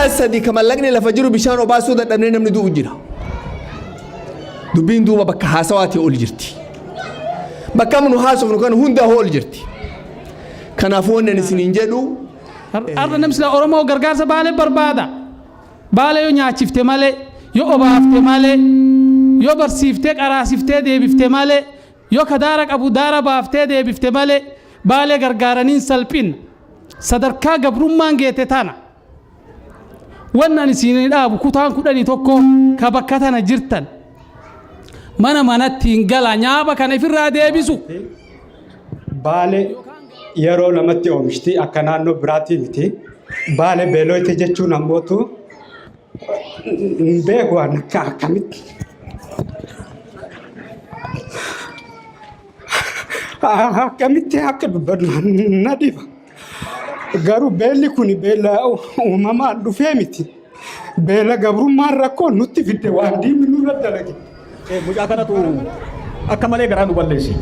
Guyyaa sadi ka mallaqni lafa jiru bishaan obaasuu dadhabnee namni du'u jira. Dubbiin duuba bakka haasawaatii ol jirti. Bakka nu haasofnu kan hundaa ol jirti. Kanaafuu wanni ani isiniin jedhu. Har'a namni sila Oromoo gargaarsa Baalee barbaada. Baalee yoo nyaachifte malee, yoo obaafte malee, yoo barsiiftee qaraasiftee deebifte malee, yoo ka daara qabu daara baaftee deebifte malee Baalee gargaaraniin salphinna. Sadarkaa gabrummaan geette tana. Wanni ani isinii dhaabu kutaan 11 ka bakka tana jirtan mana manatti hin galaa nyaaba kana ifirraa deebisu. Baale yeroo lamatti oomishti akka naannoo biraatii miti. Baale beeloyte jechuun ammootu hin beeku waan akka akkamitti. Akkamitti akka dubbadhu na dhiba. Garuu beelli kun beela uumamaan dhufee miti. Beela gabrummaan rakkoo nutti fidde waan diinni nurra dalage. Mucaa kanatu akka malee garaa nu balleesse.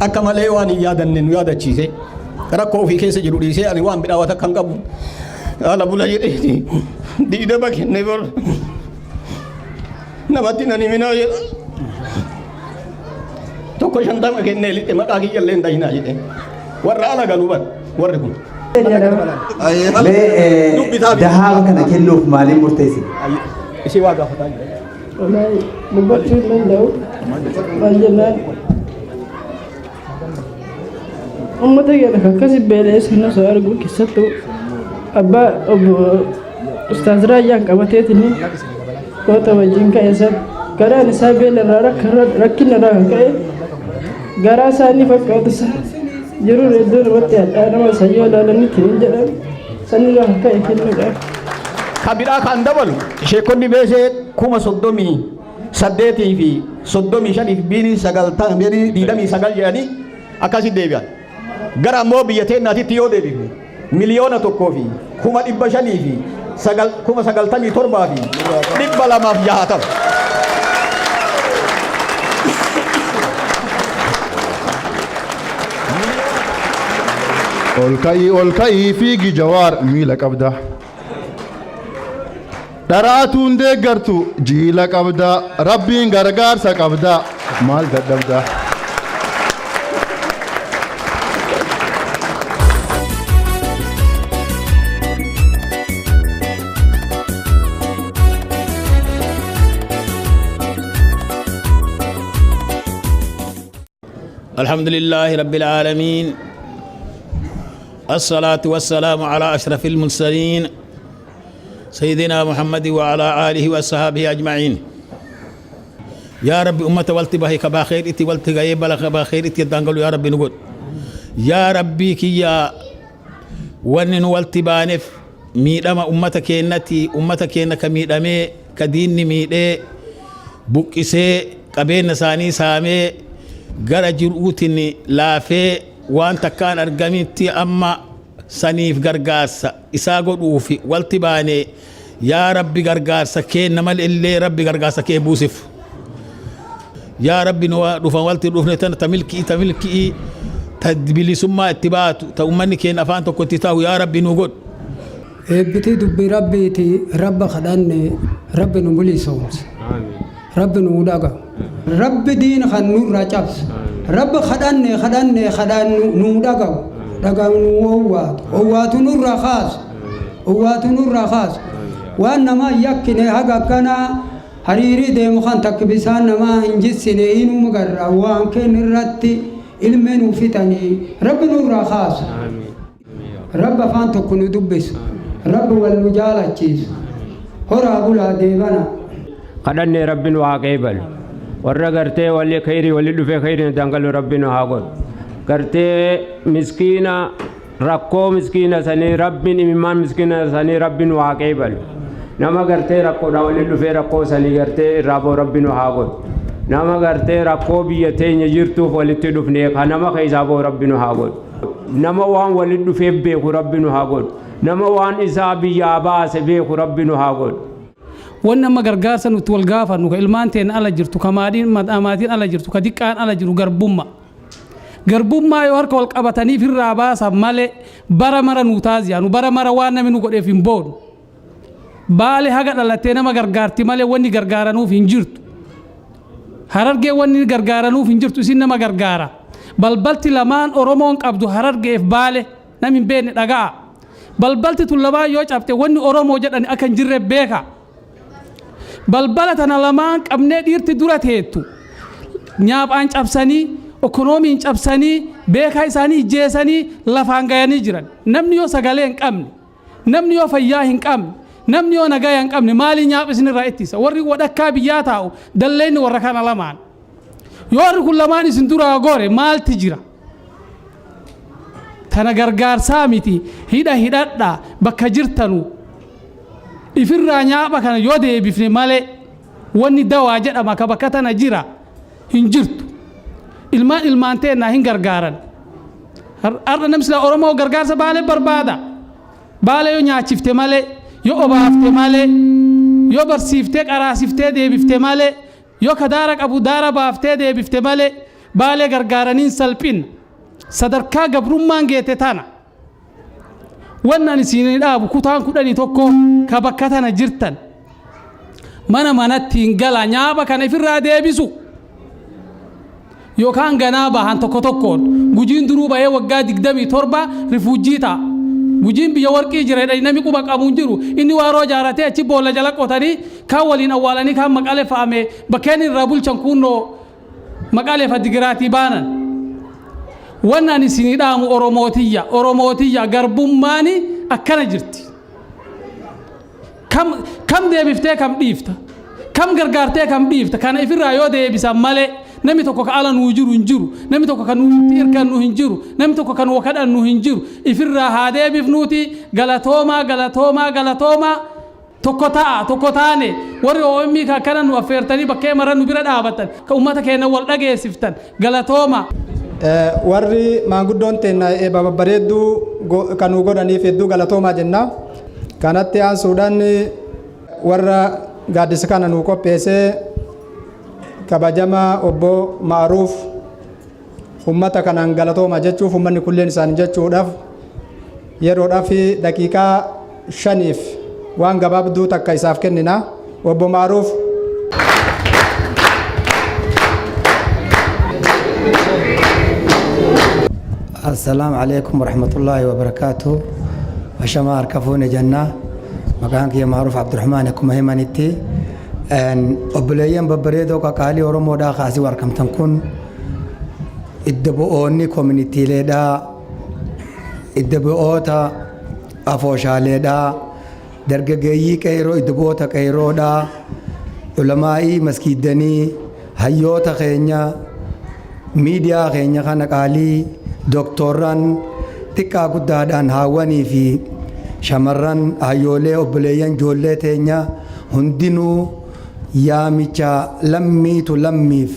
Akka malee waan hin yaadanne nu yaadachiise. Rakkoo ofii keessa jiru dhiisee ani waan bidhaa waan akka hin qabu. Haala bula jedhee diidama kenne bor. Namatti nan himinaa jedha. Tokko 50 kennee lixxe maqaa kiyya illee hin dhayinaa jedhee. Warra ala galu bar warri kun. Mee dahaaba kana kennuuf maaliin murteessite? Ishee waa gaafataa jira. Wallaahi dubbachuu hin danda'u. Maal jennaan uummata keenya kan akkasi beela'ee sana osoo argu keessattuu abbaa obbo Ustaaz Raayyaan qabateetiin goota wajjin ka'e san garaan isaa beela irraa rakkina irraa kan ka'e garaa isaanii fakkaatu san jiruun hedduu namatti hadhaa nama san yoo ilaalanitti hin jedhan sanirraa kan ka'e kennuudhaaf. Ka biraa kan dabalu sheekonni beesee 38,035 fi biinii sagalta biinii 29 jedhanii akkasitti deebi'an. Gara ammoo biyya teennaatitti yoo deebifne 1,509 97,260. Ol ka'ii ol ka'ii fiigi Jawaar miila qabda. Dharaatu hin deeggartu jiila qabda Rabbiin gargaarsa qabda maal dadhabda. الحمد لله رب العالمين الصلاة والسلام على أشرف المرسلين سيدنا محمد وعلى آله وصحبه أجمعين يا رب أمة والتي بهي كبا خير إتي والتي غيب بلا كبا خير إتي دانقل يا رب نقول يا ربي كيا ونن والتي بانف ميدما أمة كينتي أمة كينا كميدمي كدين ميدي buqqisee qabeenya isaanii saamee gara jiruutiin laafee waan takkaan argamitti amma saniif gargaarsa isaa godhuufi walti baane. Yaa Rabbi, gargaarsa keenna malee illee Rabbi gargaarsa kee buusif. Yaa Rabbi, nu dhufan walti dhufne tana ta milki'i, ta milki'i, ta bilisummaa itti baatu, ta ummanni keenya afaan tokko itti tahu yaa Rabbi nu godhu. Eebbitii dubbii Rabbiiti. Rabba kadhanne, Rabbi nu bilisoomsa, Rabbi nu dhaga, Rabbi diina kan nurraa cabsa. Rabba kadhanne, kadhanne, kadhannu nu dhagahu, dhagahu, nu owwaatu, owwaatu, nurraa kaasu, owwaatu, nurraa kaasu. Waan namaa yakkine haga akkanaa hariirii deemu kan takka bisaan namaa hin jissine inuma garra waan kennu irratti ilmee nu fixanii Rabbi nurraa kaasu. Rabbi afaan tokko nu dubbisu. Rabbi wal nu jaalachiisu. Horaa bulaa deebana. Kadhannee Rabbi nu haa qeebalu. Warra gartee walli kheyrii walli dhufee kheyriin dangalu Rabbi nu haa godhu. Gartee miskiina rakkoo miskiina sanii Rabbiin imimmaan miskiina sanii Rabbi nu haa qeebalu. Nama gartee rakkoodhaan walli dhufee rakkoo sanii gartee irraa boo Rabbi nu haa godhu. Nama gartee rakkoo biyya teenya jirtuuf walitti dhufnee ka nama keessaa boo Rabbi nu haa godhu. Nama waan walitti dhufeef beeku Rabbi nu haa godhu. Nama waan isaa biyyaa baase beeku Rabbi nu haa godhu. Wanni amma gargaarsa nuti wal gaafannu ka ilmaan teenya ala jirtu, ka maatiin ala jirtu, ka diqqaan ala jiru garbumma. Garbummaa yoo harka wal qabatanii firraa baasan malee bara mara nu taaziyaa nu bara mara waan namni nu godheef hin boonu. Baale haga dhalattee nama gargaarti malee wanni gargaaranuuf hin jirtu. Harargee wanni gargaaranuuf hin jirtu, isin nama gargaara. Balbalti lamaan Oromoon qabdu Harargeef Baale, nam hin beekne dhaga'a. Balbalti tun lamaan yoo cabte, wanni Oromoo jedhani akka hin jirre beeka. Balbala tana lamaan qabnee dhiirti dura teettu. Nyaaphaan cabsanii, okonoomiin cabsanii, beekaa isaanii ijjeessanii lafaan gayanii jiran. Namni yoo sagalee hin qabne, namni yoo fayyaa hin qabne, namni yoo nagaya hin qabne, maalii nyaapha isinirraa ittisa? Warri wadhakkaa biyyaa taa'u dalleenni warra kana lamaan. Yoo warri kun lamaan isin duraa gore, maalti jira? Tana gargaarsaa miti, hidha hidhadhaa bakka jirtanu. Ifirraa nyaapha kana yoo deebifne malee, wanni dawaa jedhama ka bakka tana jira hin jirtu. Ilmaan ilmaan teennaa hin gargaaran. Har'a namni silaa Oromoo gargaarsa Baalee barbaada. Baalee yoo nyaachifte malee, yoo obaafte malee, yoo barsiiftee qaraasiftee deebifte malee, yoo ka daara qabu daara baaftee deebifte malee, Baalee gargaaraniin salphina. Sadarkaa gabrummaan geette tana. Wannan isin dhaabu, kutaan 11 ka bakka tana jirtan, mana manatti hin gala, nyaaba kana ifirraa deebisu yookaan ganaa bahan tokko tokkoon. Gujiin duruu bahee waggaa 27 refugee ta'a. Gujiin biyya warqii jira jedhanii namni quba qabu hin jiru. Inni waaroo jaaratee achi boolla jala qotanii, kaan waliin awwaalanii, kaan Maqalee fa'ame bakkeen irraa bulchan kunnoo Maqalee fa Digiraatii baanan. Wannan isinii dhaamu, Oromootiyya, Oromootiyya, garbummaani akkana jirti. Kam kam deebiftee kam dhiifta? Kam gargaartee kam dhiifta? Kana ifirraa yoo deebisan malee, namni tokko ka ala nuu jiru hin jiru. Namni tokko ka nuti irkannu hin jiru. Namni tokko ka nu kadhannu hin jiru. Ifirraa haa deebifnuuti. Galatoomaa, galatoomaa, galatoomaa. Tokko ta'a, tokko taane. Warri OMN ka akkana nu affeertanii bakkee mara nu bira dhaabatan, ka ummata keenya wal dhageessiftan, galatooma. Warri maanguddoon teenna eebba babbareedduu kan nu godhaniif hedduu galatoomaa jenna. Kanatti aansuudhaan, warra gaaddisa kana nu qopheessee, kabajama obbo Ma'aruuf, ummata kanaan galatooma jechuuf, ummanni kulleen isaanii jechuudhaaf, yeroodhaaf daqiiqaa 5f waan gabaabduu takka isaaf kennina. Obbo Ma'aruuf. Assalaamu alaikum warahmatullaahi wabarakaatu. Ashamaa, harka fuune jennaa. Maqaan kiyya Maaruuf Abdurrahmaan. Akkuma himanitti, obboleeyyan babbareedoo qaqaalii Oromoodhaa kaasii argamtan kun, idda bu'oonni koominiitiileedhaa, idda bu'oota afooshaaleedhaa, dargaggeeyyii qeeroo, idda bu'oota qeeroodhaa, ulamaa'ii maskiiddanii, hayyoota keenya, miidiyaa keenya kana qaalii, doktorran, xiqqaa guddaadhaan, haawwanii fi shamarran, hayyoolee, obboleeyyan, ijoollee teenya hundinuu, yaamicha lammiitu lammiif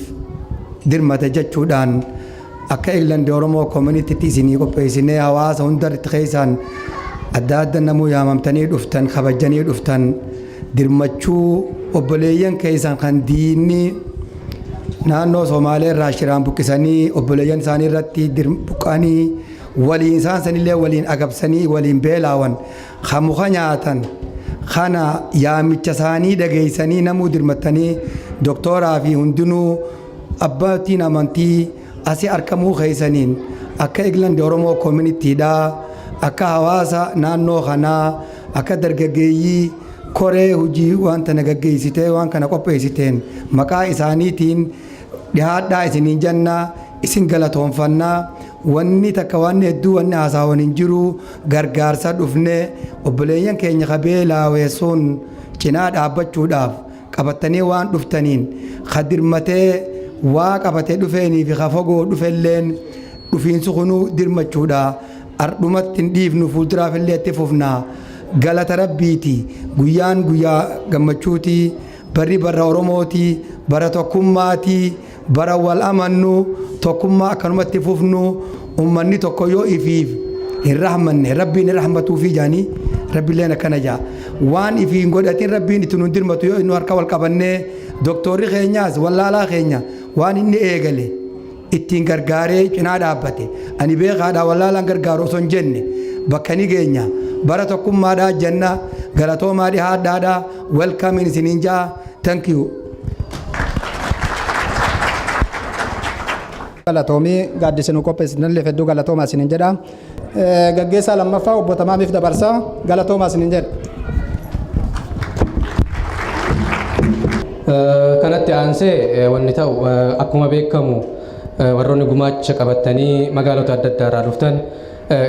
dirmate jechuudhaan akka England Oromoo Community isinii qopheessinee, hawaasa hundarratti keessaan adda adda namuu yaamamtanii dhuftan, kabajanii dhuftan, dirmachuu obboleeyyan keessan kan diinni naannoo Somaalee irraa shiraan buqqisanii, obboleeyyan isaanii irratti buqqanii, waliin isaan sanillee waliin agabsanii, waliin beelaawan, kan muka nyaatan kana, yaamicha isaanii dhageessanii namuu dirmattanii, doktooraa fi hundinuu, abbootiin amantii asii argamuu keessaniin, akka England Oromoo Communitydha, akka hawaasa naannoo kanaa, akka dargaggeeyyii koree hojii waan tana gaggeessitee waan kana qopheessiteen, maqaa isaaniitiin dhihaadhaa isiniin jenna, isin galatoonfannaa. Wanni takka, wanni hedduu, wanni haasaawan hin jiru. Gargaarsa dhufne, obboleeyyan keenya kabeelaaweessuun cinaa dhaabbachuudhaaf qabattanii waan dhuftaniin, ka dirmatee waa qabatee dhufeenii fi ka fagoo dhufelleen, dhufiinsi kunuu dirmachuudha. Ardhumatti hin dhiifnu, fuulduraaf illee itti fufna. Galata Rabbiiti. Guyyaan guyyaa gammachuuti. Barri barra Oromooti, bara tokkummaati, bara wal amannu, tokkummaa akkanumatti fufnu. Ummanni tokko yoo ifiif hin rahmanne, Rabbiin hin rahmatuufi jaanii, Rabbiilleen akkana jaa. Waan ifii hin godhatin, Rabbiin itti nun dirmatu. Yoo inni harka wal qabannee, doktorri keenyaas wallaalaa keenya waan inni eegale ittiin gargaaree cinaa dhaabbate, ani beekaadha, wallaalaan gargaaru osoo hin jenne, bakka ni geenya. Bara tokkummaadhaa jenna. Galatoomaa, dhihaadhaadha. Welcome isiniin ja'a. Thank you. Galatoomii, gaaddisa nu qopheessitanillee hedduu galatoomaa isiniin jedha. Gaggeessaa lammaffaa obbo Tamaamiif dabarsaa, galatoomaa isiniin jedha. Kanatti aansee wanni ta'u, akkuma beekamu warroonni gumaacha qabattanii magaalota adda addaa irraa dhuftan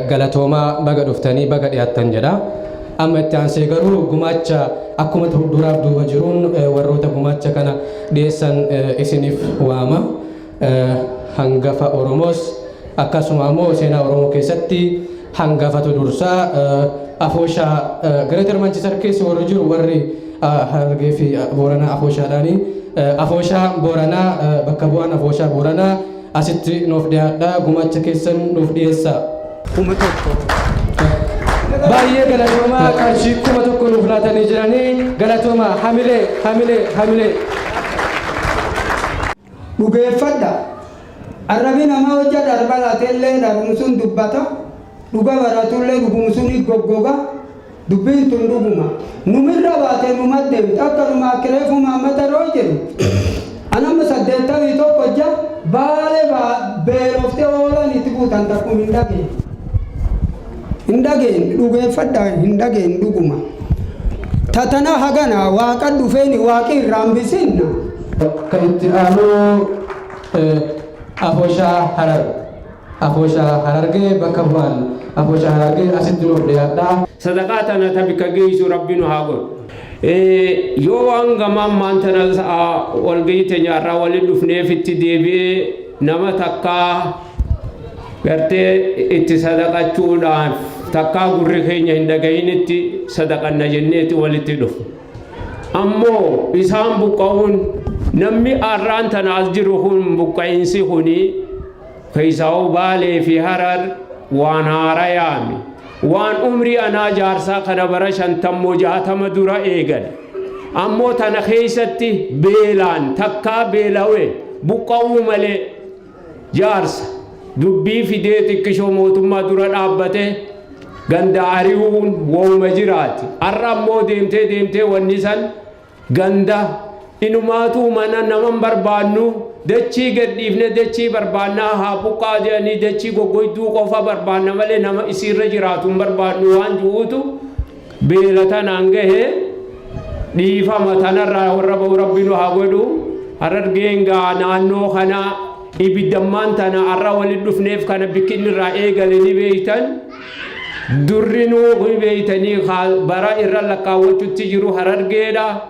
galatoomaa, baga dhuftanii, baga dhiyaattan jedha. Amma itti aansee garuu gumaacha akkuma duraaf duuba jiruun warroota gumaacha kana dhiyeessan isiniif waama. Hangafa Oromoos akkasuma ammoo seenaa Oromoo keessatti hangafatu dursaa afooshaa Greater Manchester keessa warri jiru, warri Harargee fi Booranaa afooshaadhaani. Afooshaa Booranaa, bakka bu'aan afooshaa Booranaa asitti nuuf dhiyaadha, gumaacha keessan nuuf dhiyeessa. 1000. Baay'ee galatoomaa, qarshii 1000 nuuf laatanii jiranii, galatoomaa, hamilee, hamilee, hamilee. Dhugeeffadha. Arrabi namaa hojja dhar baratellee dharum sun dubbata, dhuga baratullee dhugum suni goggoga. Dubbiin tun dhuguma. Numirra baate numa deemte akka numa akkireefuu Maammata Roo jedhu. Anamma 81 hojja Baale beeloftee oolan itti buutan takkum hin dhageen. Hin dhageen, dhugeeffadha, hin dhageen dhuguma. Tatana hagana Waaqa dhufeeni Waaqi irraa hambisinna. Kan itti aanu Afooshaa Harar. Afooshaa Harargee, bakka bu'aan Afooshaa Harargee asitti nuuf dhiyaadha. Sadaqaa tana ta bikka geeysu Rabbi nu haa godhu. Yoo waan gama ammaan tana walgahii teenya irraa waliin dhufneef itti deebi'ee, nama takkaa gartee itti sadaqachuudhaaf takkaa gurri keenya hin dhagahinitti sadaqanna jenneeti walitti dhufu. Ammoo isaan buqqa'uun, namni har'aan tana as jiru kun, buqqa'insi kuni keessaa'uu Baalee fi Harar waan haarayaami. Waan umrii anaa jaarsaa kana bara 50 60 dura eegale. Ammoo tana keessatti beelaan takkaa beelawe buqqa'uu malee, jaarsa dubbii fidee xiqqishoo mootummaa dura dhaabbate ganda ari'uun wooma jiraati. Har'a ammoo deemtee deemtee wanni san ganda inumaatuu mana naman barbaannu, dachii gadhiifne dachii barbaannaa, haa buqqaa jedhanii, dachii goggoyduu qofa barbaanna malee nama isiirra jiraatu hin barbaannu waan jiruutu beela tanaan gahe. Dhiifama, tanarraa warra ba'u Rabbi nu haa godhu. Harargeen gaa naannoo kana ibiddammaan tana har'a walitti dhufneef kana bikkinni irraa eegale ni beeytan. Durrinuu ni beeytanii, bara irra lakkaawwachutti jiru Harargeedha.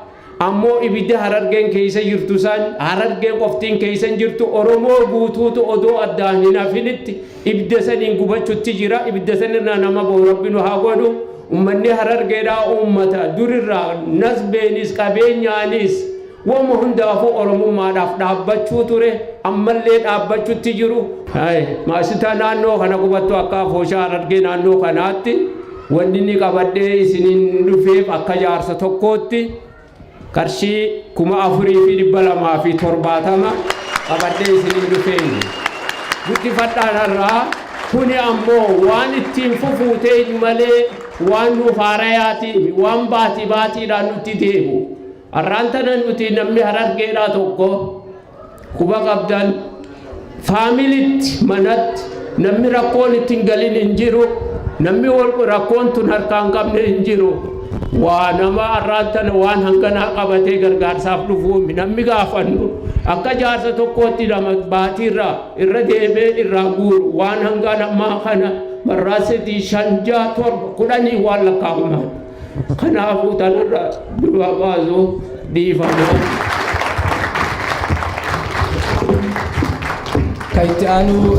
Ammoo ibidda Harargeen keessa jirtu san Harargeen qoftiin keessa hin jirtu, Oromoo guutuutu odoo addaan hin hafinitti ibidda saniin gubachutti jira. Ibidda sanirraa nama bahu Rabbi nu haa godhu. Ummanni Harargeedhaa ummata durirraa nasbeenis qabeenyaanis wama hundaafuu Oromummaadhaaf dhaabbachuu ture, ammallee dhaabbachutti jiru. Maasitaa naannoo kana qubattu, akka afooshaa Harargee naannoo kanaatti wanni inni qabadhee isiniin dhufeef akka jaarsa tokkootti qarshii 4270 qabadhee isiniin dhufeen guddifadhaan. Har'aa kuni ammoo waan ittiin fufuu ta'e malee waan nuuf haarayaati, waan baatii baatiidhaan nutti deemu. Har'aan tana nuti namni Harargeedhaa tokko quba qabdan, faamilitti manatti namni rakkoon ittiin galin hin jiru, namni rakkoon tun harkaan qabne hin jiru. Waa nama har'aan tana waan hanganaa qabatee gargaarsaaf dhufuu namni gaafannu, akka jaarsa tokkootti nama baatiirraa irra deemee irraa guuru waan hangaan ammaa kana marraa 3, 5, 6, 7, 10 waan lakkaa'aman. Kanaafuu tanarra dura baasu, dhiifama. Kan itti aanu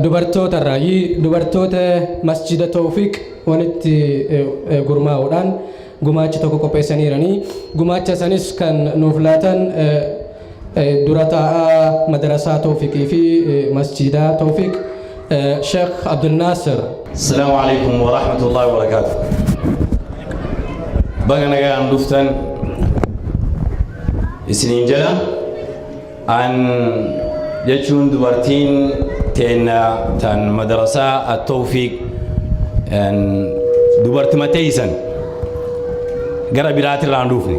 dubartoota irraayi, dubartoota masjida Tawfiq walitti gurmaa'uudhaan gumaacha tokko qopheessaniiranii, gumaacha sanis kan nuuf laatan dura taa'aa madarasaa Tawfiqii fi masjida Tawfiq Sheekh Abdul Naasir. السلام عليكم ورحمة الله وبركاته. Baga nagaan dhuftan isiniin jedha. An jechuun dubartiin teenna tan madarasaa At-Tawfiq dubartima teeysan. Gara biraatirraa hin dhufne.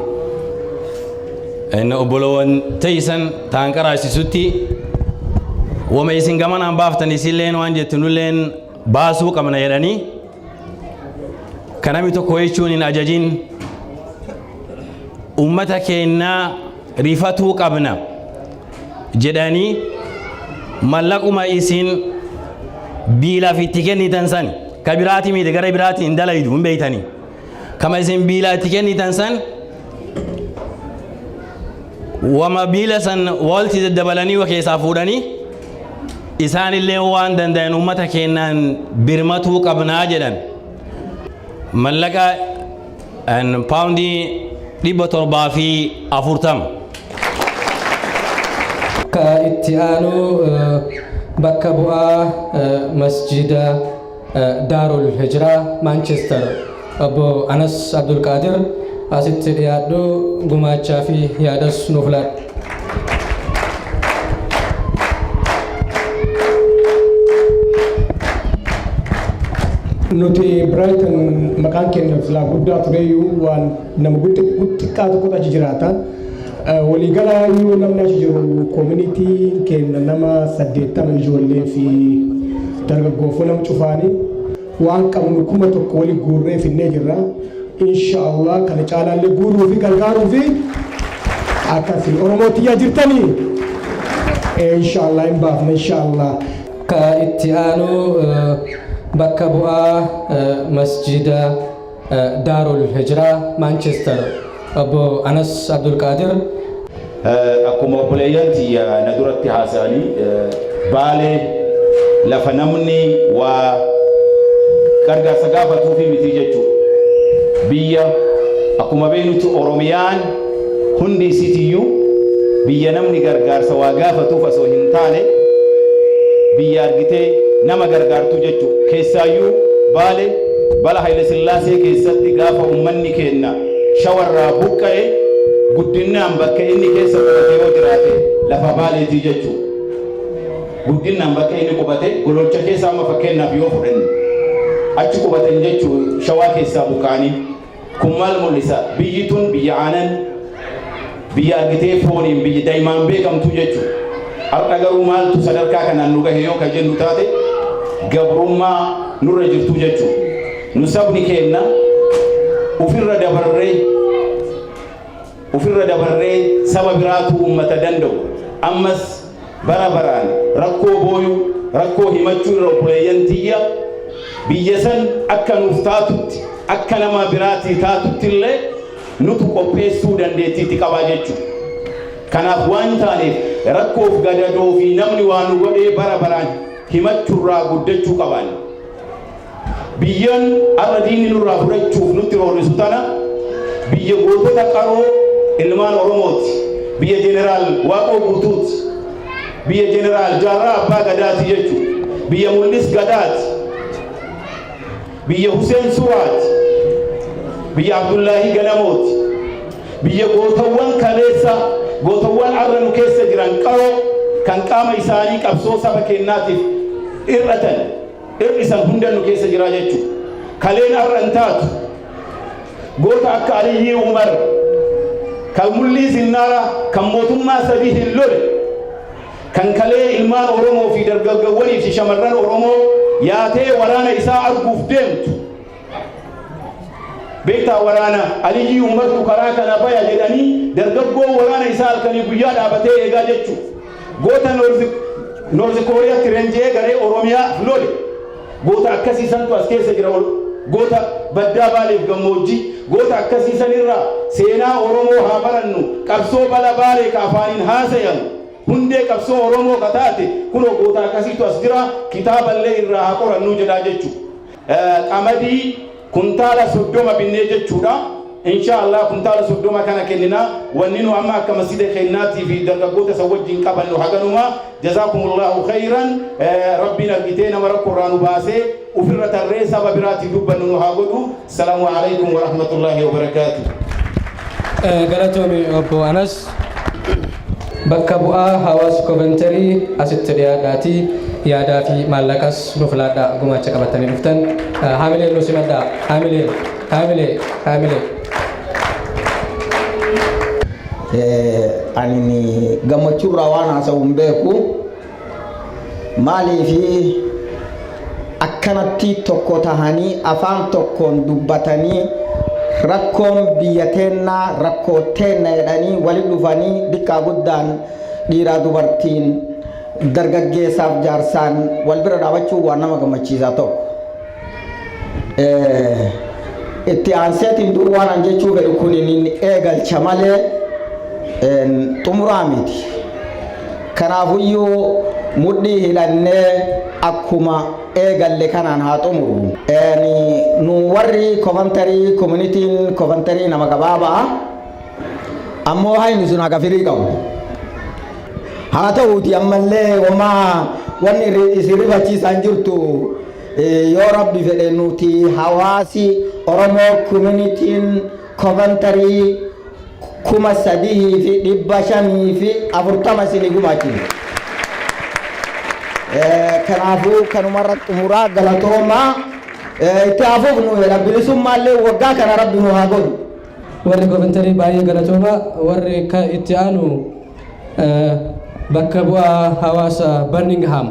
Inni obboloowwan teeysan taan qaraasisutti wama isin gamanaan baaftan isinleen waan jettu nulleen baasuu qabna jedhanii, ka namni tokko jechuun hin ajajin, ummata keennaa rifatuu qabna jedhanii, mallaquma isin biilaaf itti kennitan san, ka biraati miti, gara biraati hin dalaydu hin beeytanii, kama isin biilaa itti kennitan san, wama biila san walti daddabalanii wa keessaa fuudhanii, isaanillee waan danda'an ummata keennaan birmatuu qabnaa jedhan, mallaqa paawundii 740. Ka itti aanu bakka bu'aa masjida Daarul Hijiraa Maanchestar, obbo Anas Abdulqaadir, asitti dhiyaadhu, gumaachaa fi yaadas nuuf laadhu. Nuti Brighton maqaan keenya silaa guddaa tureyyuu, waan nama xiqqaa tokkotu achi jiraata. Waliigala iyyuu namni achi jiru, community keenya, nama 80, ijoollee fi dargaggoofuu nama cufaanii waan qabnu 1000 wali guurree finnee jirra. Insha Allah kana caalaallee guuruu fi gargaaruu fi akkasii Oromoo tiyyaa jirtanii. Insha Allah hin baafna, insha Allah. Ka itti aanu bakka bu'aa masjida Daarul Hijiraa Maanchestar, obbo Anas Abdulqaadir. Akkuma obboleeyyan tiyya na duratti haasa'anii, Baalee lafa namni waa gargaarsa gaafatuufi miti jechuudha. Biyya akkuma beeknutti Oromiyaan hundi isiitiyyuu biyya namni gargaarsa waa gaafatuuf osoo hin taane, biyya argitee nama gargaartu jechuudha. Keessaayyuu Baale bala Haile Sillaasee keessatti gaafa ummanni keenna Shawarraa buqqa'e, guddinaan bakka inni keessa qubate yoo jiraate lafa Baaleetii jechuudha. Guddinaan bakka inni qubate Gololcha keessa, amma fakkeenyaaf yoo fudhanne, achi qubatan jechuu, Shawaa keessaa buqqa'anii. Kun maal mul'isa? Biyyi tun biyya aanan, biyya argitee fooniin, biyya daa'imaan beekamtu jechuudha. Har'a garuu maaltu sadarkaa kanaan nu gahe yoo ka jennu taate, gabrummaa nurra jirtu jechuudha. Nu sabni keenna ufirra dabarree saba biraatu uummata danda'u. Ammas bara baraan rakkoo booyuu, rakkoo himachuu irra, obboleeyyan tiyya, biyya san akka nuuf taatutti, akka nama biraatii taatutti illee nutu qopheessuu dandeettiitti qabaa jechuudha. Kanaaf waan taaneef, rakkoof gadadoo fi namni waa nu godhee bara baraan himachuurraa guddachuu qabaan. Biyyan har'a diinni nurraa fudhachuuf nutti roorrisu tana biyya gootota qaroo ilmaan Oromooti. Biyya Jeneraal Waaqoo Guutuuti. Biyya Jeneraal Jaarraa Abbaa Gadaati jechuudha. Biyya Mul'is Gadaati. Biyya Huseen Suraati. Biyya Abdullaahii Ganamooti. Biyya gootawwan kaleessa, gootawwan har'a nu keessa jiran qaroo kan qaama isaanii qabsoo saba keennaatiif hir'atan, hir'isan hunda nu keessa jira jechuudha. Kaleen har'a hin taatu. Goota akka Aliyyii Umar kan mul'ii zinnaara kan mootummaa sadii hin lole, kan kalee ilmaan Oromoo fi dargaggoowwanii fi shamarran Oromoo yaatee waraana isaa arguuf deemtu. Beektaa, waraana Aliyyii Umartu karaa kana baya jedhanii dargaggoo waraana isaa halkanii guyyaa dhaabatee eegaa jechuudha. Goota North Kooriyaatti leenji'ee garee Oromiyaa lole. Goota akkasii santu as keessa jira. Goota baddaa Baaleef gammoojjii. Goota akkasii sanirraa seenaa Oromoo haa barannu. Qabsoo bala Baalee ka afaaniin haasayamu. Hundee qabsoo Oromoo ka taate kunoo goota akkasiitu as jira. Kitaaballee irraa haa qorannuu jedhaa jechuudha. Qamadii kuntaala 30 binnee jechuudha. Insha Allah kuntaala 30 kana kennina. Wanni nu amma akka masjida kennaatii fi dargaggoota isa wajjin qabannu haganuma. Jazakumullahu khayran. Rabbiin argitee nama rakkoo irraa nu baasee ofirra tarree saba biraatii dubbannu nu haa godhu. Salaamu alaikum wa rahmatullahi wa barakaatuh. Galatoomi, obbo Anas. Bakka bu'aa hawaasa Koventerii, asitti dhiyaadhaatii yaadaa fi maallaqas nuuf laadhaa, gumaacha qabatanii dhuftan. Haamilee nu simadhaa. Haamilee, haamilee, haamilee. Ani gammachuurraa waan haasa'u hin beeku. Maaliifi akkanatti tokko tahanii, afaan tokkoon dubbatanii, rakkoon biyya teennaa rakkoo teenna jedhanii walitti dhufanii, diqqaa guddaan, dhiiraa dubartiin, dargaggeessaaf jaarsaan wal bira dhaabachuun waan nama gammachiisaa tokko. Itti aanseetiin dur waan an jechuu fedhu kun inni eegalcha malee xumuraa miti. Kanaafuyyuu mudhii hidhannee akkuma eegalle kanaan haa xumuru. Nu warri Coventry, communityn Coventry nama gabaabaa, ammoo hayni sun haga firii qabu. Haa ta'uuti ammallee homaa wanni isin rifachiisaan jirtu, yoo Rabbi fedhe nuti hawaasi Oromoo communityn Coventry 3,540 isinii gumaachina. Kanaafuu kanumarra xumuraa, galatoomaa, itti hafuuf nu jedha, bilisummaallee waggaa kana Rabbi nu haa godhu. Warri Coventry baay'ee galatooma. Warri itti aanu bakka bu'aa hawaasa Birmingham.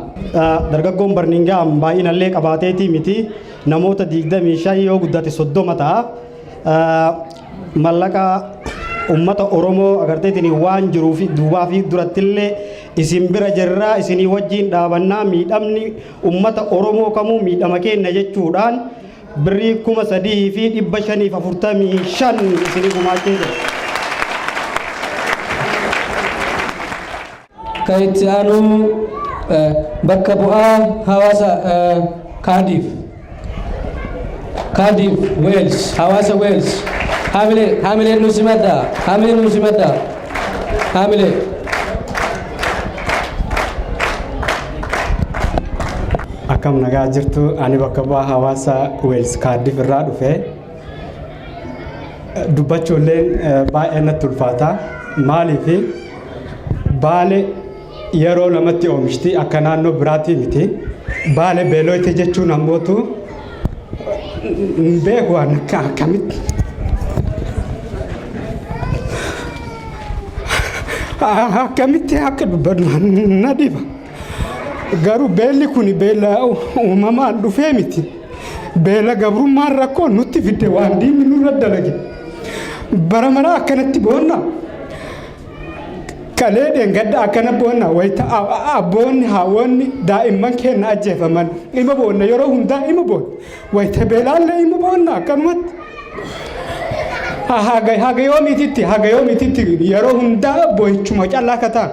Dargaggoon Birmingham baay'inallee qabaateetii miti, namoota 25, yoo guddate 30 ta'a. Mallaqa ummata Oromoo agarteetiin waan jiruu fi duubaa fi durattillee isin bira jirraa, isinii wajjin dhaabannaa, miidhamni ummata Oromoo kamuu miidhama kenna jechuudhaan birrii 3,545 isinii gumaachee jira. Kan itti aanu bakka bu'aa hawaasa Cardiff. Cardiff, Wales, hawaasa Wales. Haamilee, haamileen nu simadha. Haamileen nu simadha. Haamilee. Akkam nagaa jirtu? Ani bakka bu'aa hawaasa Wales Cardiff irraa dhufe. Dubbachuulleen baay'ee natti ulfaata. Maaliif? Baale yeroo lamatti oomishti, akka naannoo biraatii miti. Baale beelooyte jechuun ammootu hin beeku waan akka akkamitti. Akkamitti akka dubbadhu na dhiba. Garuu beelli kun beela uumamaan dhufee miti. Beela gabrummaan rakkoo nutti fidde, waan diinni nurra dalage. Bara maraa akkanatti boonna. Kalee dheengadda akkana boonna, wayita abboonni, haawwonni, daa'imman keenya ajjeefaman ima boonna, yeroo hundaa ima boonna. Wayita beelaallee ima boonna akkanumatti. Haga yoomiititti yeroo hundaa boo'ichuma callaa akka ta'an.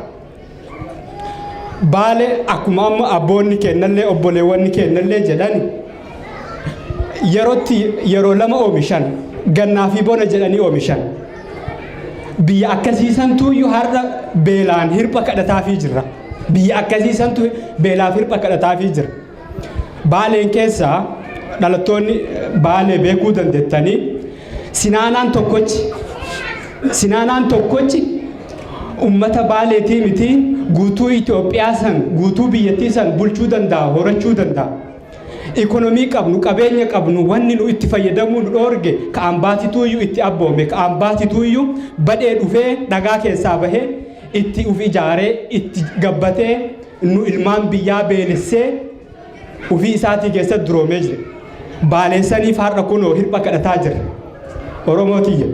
Baale akkuma amma abboonni kennallee, obboleewwanni kennallee jedhani, yerootti yeroo lama oomishan, gannaa fi bona jedhanii oomishan. Biyya akkasiisantuuyyuu har'a beelaan hirpha kadhataafii jirra. Biyya akkasiisantu beelaaf hirpha kadhataafii jira. Baaleen keessaa dhalattoonni Baalee beekuu dandeettanii, sinaanaan tokkochi ummata Baaleetii miti, guutuu Itoophiyaa san, guutuu biyyattii san bulchuu danda'a, horachuu danda'a. Ikonomii qabnu, qabeenya qabnu, wanni nu itti fayyadamuu nu dhoorge ka'aan baatituuyyuu itti abboome, ka'aan baatituuyyuu badhee dhufee dhagaa keessaa bahee itti uf ijaaree itti gabbatee, nu ilmaan biyyaa beelessee ufii isaatii keessatti duroomee jira. Baaleessaniif har'a kunoo hirpha kadhataa jira. Oromoo tiyya,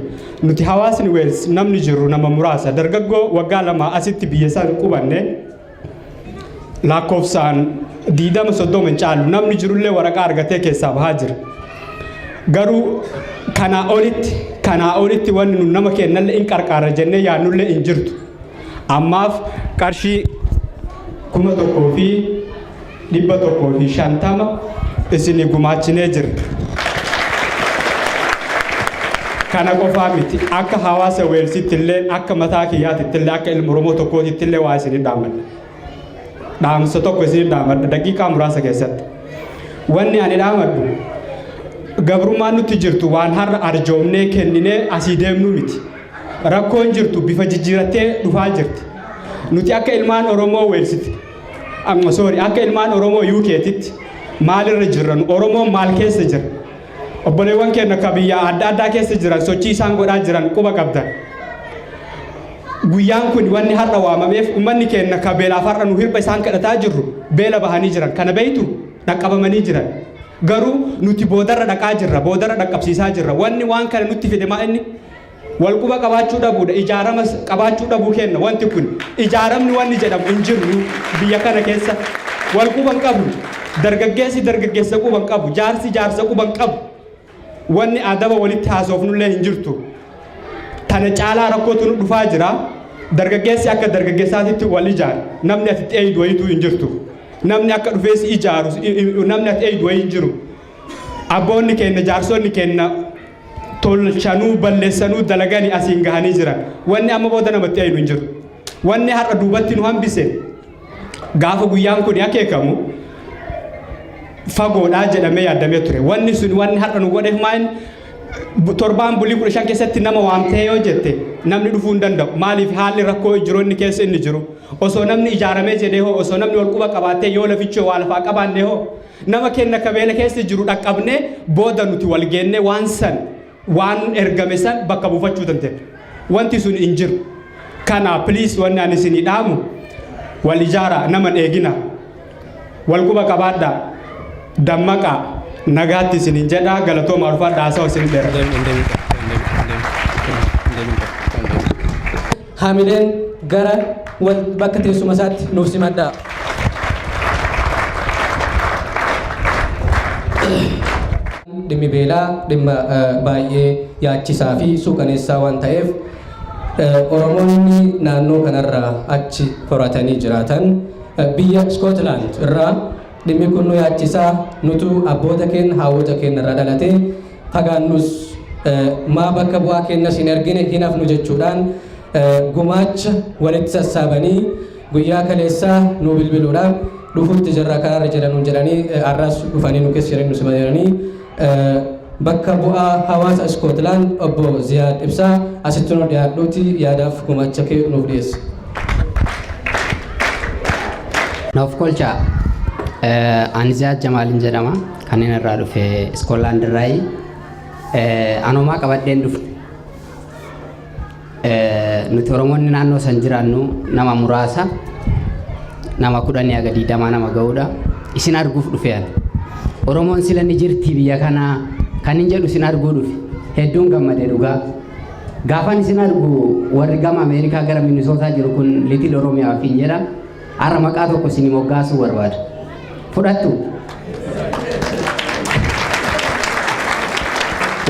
nuti hawaasni Wales namni jirru nama muraasa, dargaggoo waggaa 2 asitti biyya san qubanne, lakkoofsaan 20 30 hin caalu, namni jirullee waraqaa argatee keessaa bahaa jira. Garuu kanaa olitti wanni nu nama kennallee in qarqaara jennee yaadnullee hin jirtu. Ammaaf qarshii 1,150 isinii gumaachinee jirra. Kana qofaa miti, akka hawaasa Walesitti illee, akka mataa kiyyaatitti illee, akka ilma Oromoo tokkootitti illee waa isinii dhaamadha. Dhaamsa tokko isinii dhaamadha daqiiqaa muraasa keessatti. Wanni ani dhaamadhu, gabrummaan nutti jirtu waan har'a arjoomnee kenninee asii deemnu miti. Rakkoon jirtu bifa jijjiirattee dhufaa jirti. Nuti akka ilmaan Oromoo Walesitti, amma sorry, akka ilmaan Oromoo UKtitti maalirra jirra? Nu Oromoon maal keessa jira? Obboleewwan keenya akka biyya adda addaa keessa jiran sochii isaan godhaa jiran quba qabdan. Guyyaan kun wanni har'a waamameef ummanni keenya ka beelaaf har'a nu hirba isaan kadhataa jirru beela bahanii jiran. Kana beeytu dhaqqabamanii jiran. Garuu nuti boodarra dhaqaa jirra, boodarra dhaqqabsiisaa jirra. Wanni waan kana nutti fide maa inni? Walquba qabaachuu dhabuudha, ijaarama qabaachuu dhabuu kenna. Wanti kun ijaaramni wanni jedhamu hin jiru biyya kana keessa. Walquba hin qabnu. Dargaggeessi dargaggeessa quba hin qabu, jaarsi jaarsa quba hin qabu. Wanni adaba walitti haasofnullee hin jirtu. Tana caalaa rakkootu nu dhufaa jira. Dargaggeessi akka dargaggeessaatitti wal ijaara. Namni ati eeydu wayituu hin jirtu. Namni akka dhufee si ijaaru, namni ati eeydu wayii hin jiru. Abboonni keenya, jaarsonni keenya tolchanuu balleessanuu dalaganii asiin gahanii jiran. Wanni amma booda namatti eeynu hin jiru. Wanni har'a duubatti nu hambise, gaafa guyyaan kun akeekamu fagoodhaa jedhamee yaadamee ture. Wanni sun wanni har'a nu godheef maal, torbaan bulii 15 keessatti nama waamtee yoo jette namni dhufuu hin danda'u. Maaliif? Haalli rakkoo jiroonni keessa inni jiru. Osoo namni ijaaramee jedhee hoo, osoo namni wal quba qabaatee yoo lafichi waa lafaa qabaanne hoo, nama kenna kabeela keessa jiru dhaqqabnee booda nuti wal geennee waan san, waan ergame san bakka buufachuu dandeenya. Wanti sun hin jiru. Kana please, wanni ani isinii dhaamu, wal ijaaraa, nama hin eegina. Wal quba qabaadhaa. Dammaqaa. Nagaatti isiniin jedhaa, galatooma, ulfaadhaa, haasawa isin dheera. Hamileen gara wal bakka teessuma isaatti nuuf simadhaa. Dhimmi beelaa dhimma baay'ee yaachisaa fi suukaneessaa waan ta'eef, Oromoonni naannoo kanarraa achi horatanii jiraatan biyya Iskootlaand irraa dhimmi kun nu yaachisaa, nutu abboota keenya, haawwota keenya irraa dhalate fagaannus maa bakka bu'aa keenyas hin ergine hin hafnu jechuudhaan gumaacha walitti sassaabanii guyyaa kaleessaa nu bilbiluudhaan dhufuutti jirra, karaarra jedhanuun jedhanii, har'as dhufanii nu keessa jiranii nu simatanii, bakka bu'aa hawaasa Iskootlaand obbo Ziyaad Ibsaa asitti nu dhiyaadhuuti yaadaaf gumaacha kee nuuf dhiyeessi. Naaf kolchaa, ani Ziyaad Jamaaliin jedhama. Kanneen irraa dhufe Iskootlaand irraayi. Anomaa qabadheen dhufe. Nuti Oromoonni naannoo san jiraannu nama muraasa, nama 10 haga 20 nama ga'uudha. Isin arguuf dhufe ani. Oromoon sila ni jirti biyya kanaa kan hin jedhu isin arguu dhufe. Hedduun gammade dhugaa. Gaafan isin argu warri gama Ameerikaa gara Minisootaa jiru kun Little Oromiyaa ofiin jedha. Har'a maqaa tokko isin moggaasuu barbaada. Fudhattu?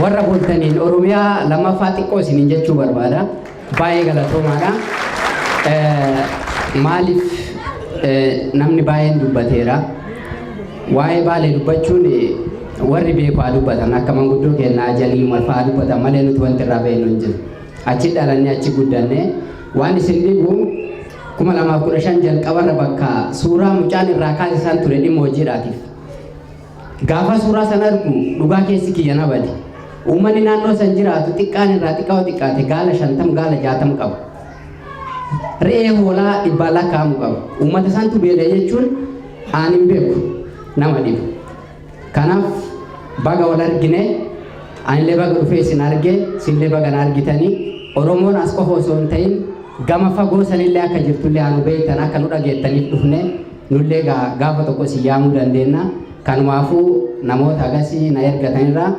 Warra bultaniin Oromiyaa lammaffaa xiqqoo isiniin jechuu barbaada. Baay'ee galatoomaadha. Maaliif, namni baay'een dubbateera. Waa'ee Baalee dubbachuun warri beeku haa dubbatan, akka manguddoo kennaa Jalii Umar fa'aa dubbatan malee nuti wanti irraa beeknu hin jiru. Achi dhalannee achi guddanne. Waan isin dhibu, 2015 jalqabarra bakka suuraa mucaan irraa kaase san ture dhimma hojiidhaatiif. Gaafa suuraa san argu dhugaa keessi kiyya na bade. Uummanni naannoo san jiraatu xiqqaan irraa xiqqaa xiqqaate gaala 50, gaala 60 qaba. Re'ee, hoolaa dhibbaan lakkaa'amu qaba. Uummata santu beela jechuun aan hin beeku, nama dhibu. Kanaaf baga wal argine, anillee baga dhufee isin arge, isinillee baga na argitanii. Oromoon as qofa osoo hin ta'in gama fagoo sanillee akka jirtullee anu beektan, akka nu dhageettaniif dhufne. Nullee gaafa tokko isin yaamuu dandeenya. Kanumaafuu namoota agasii na ergatanirraa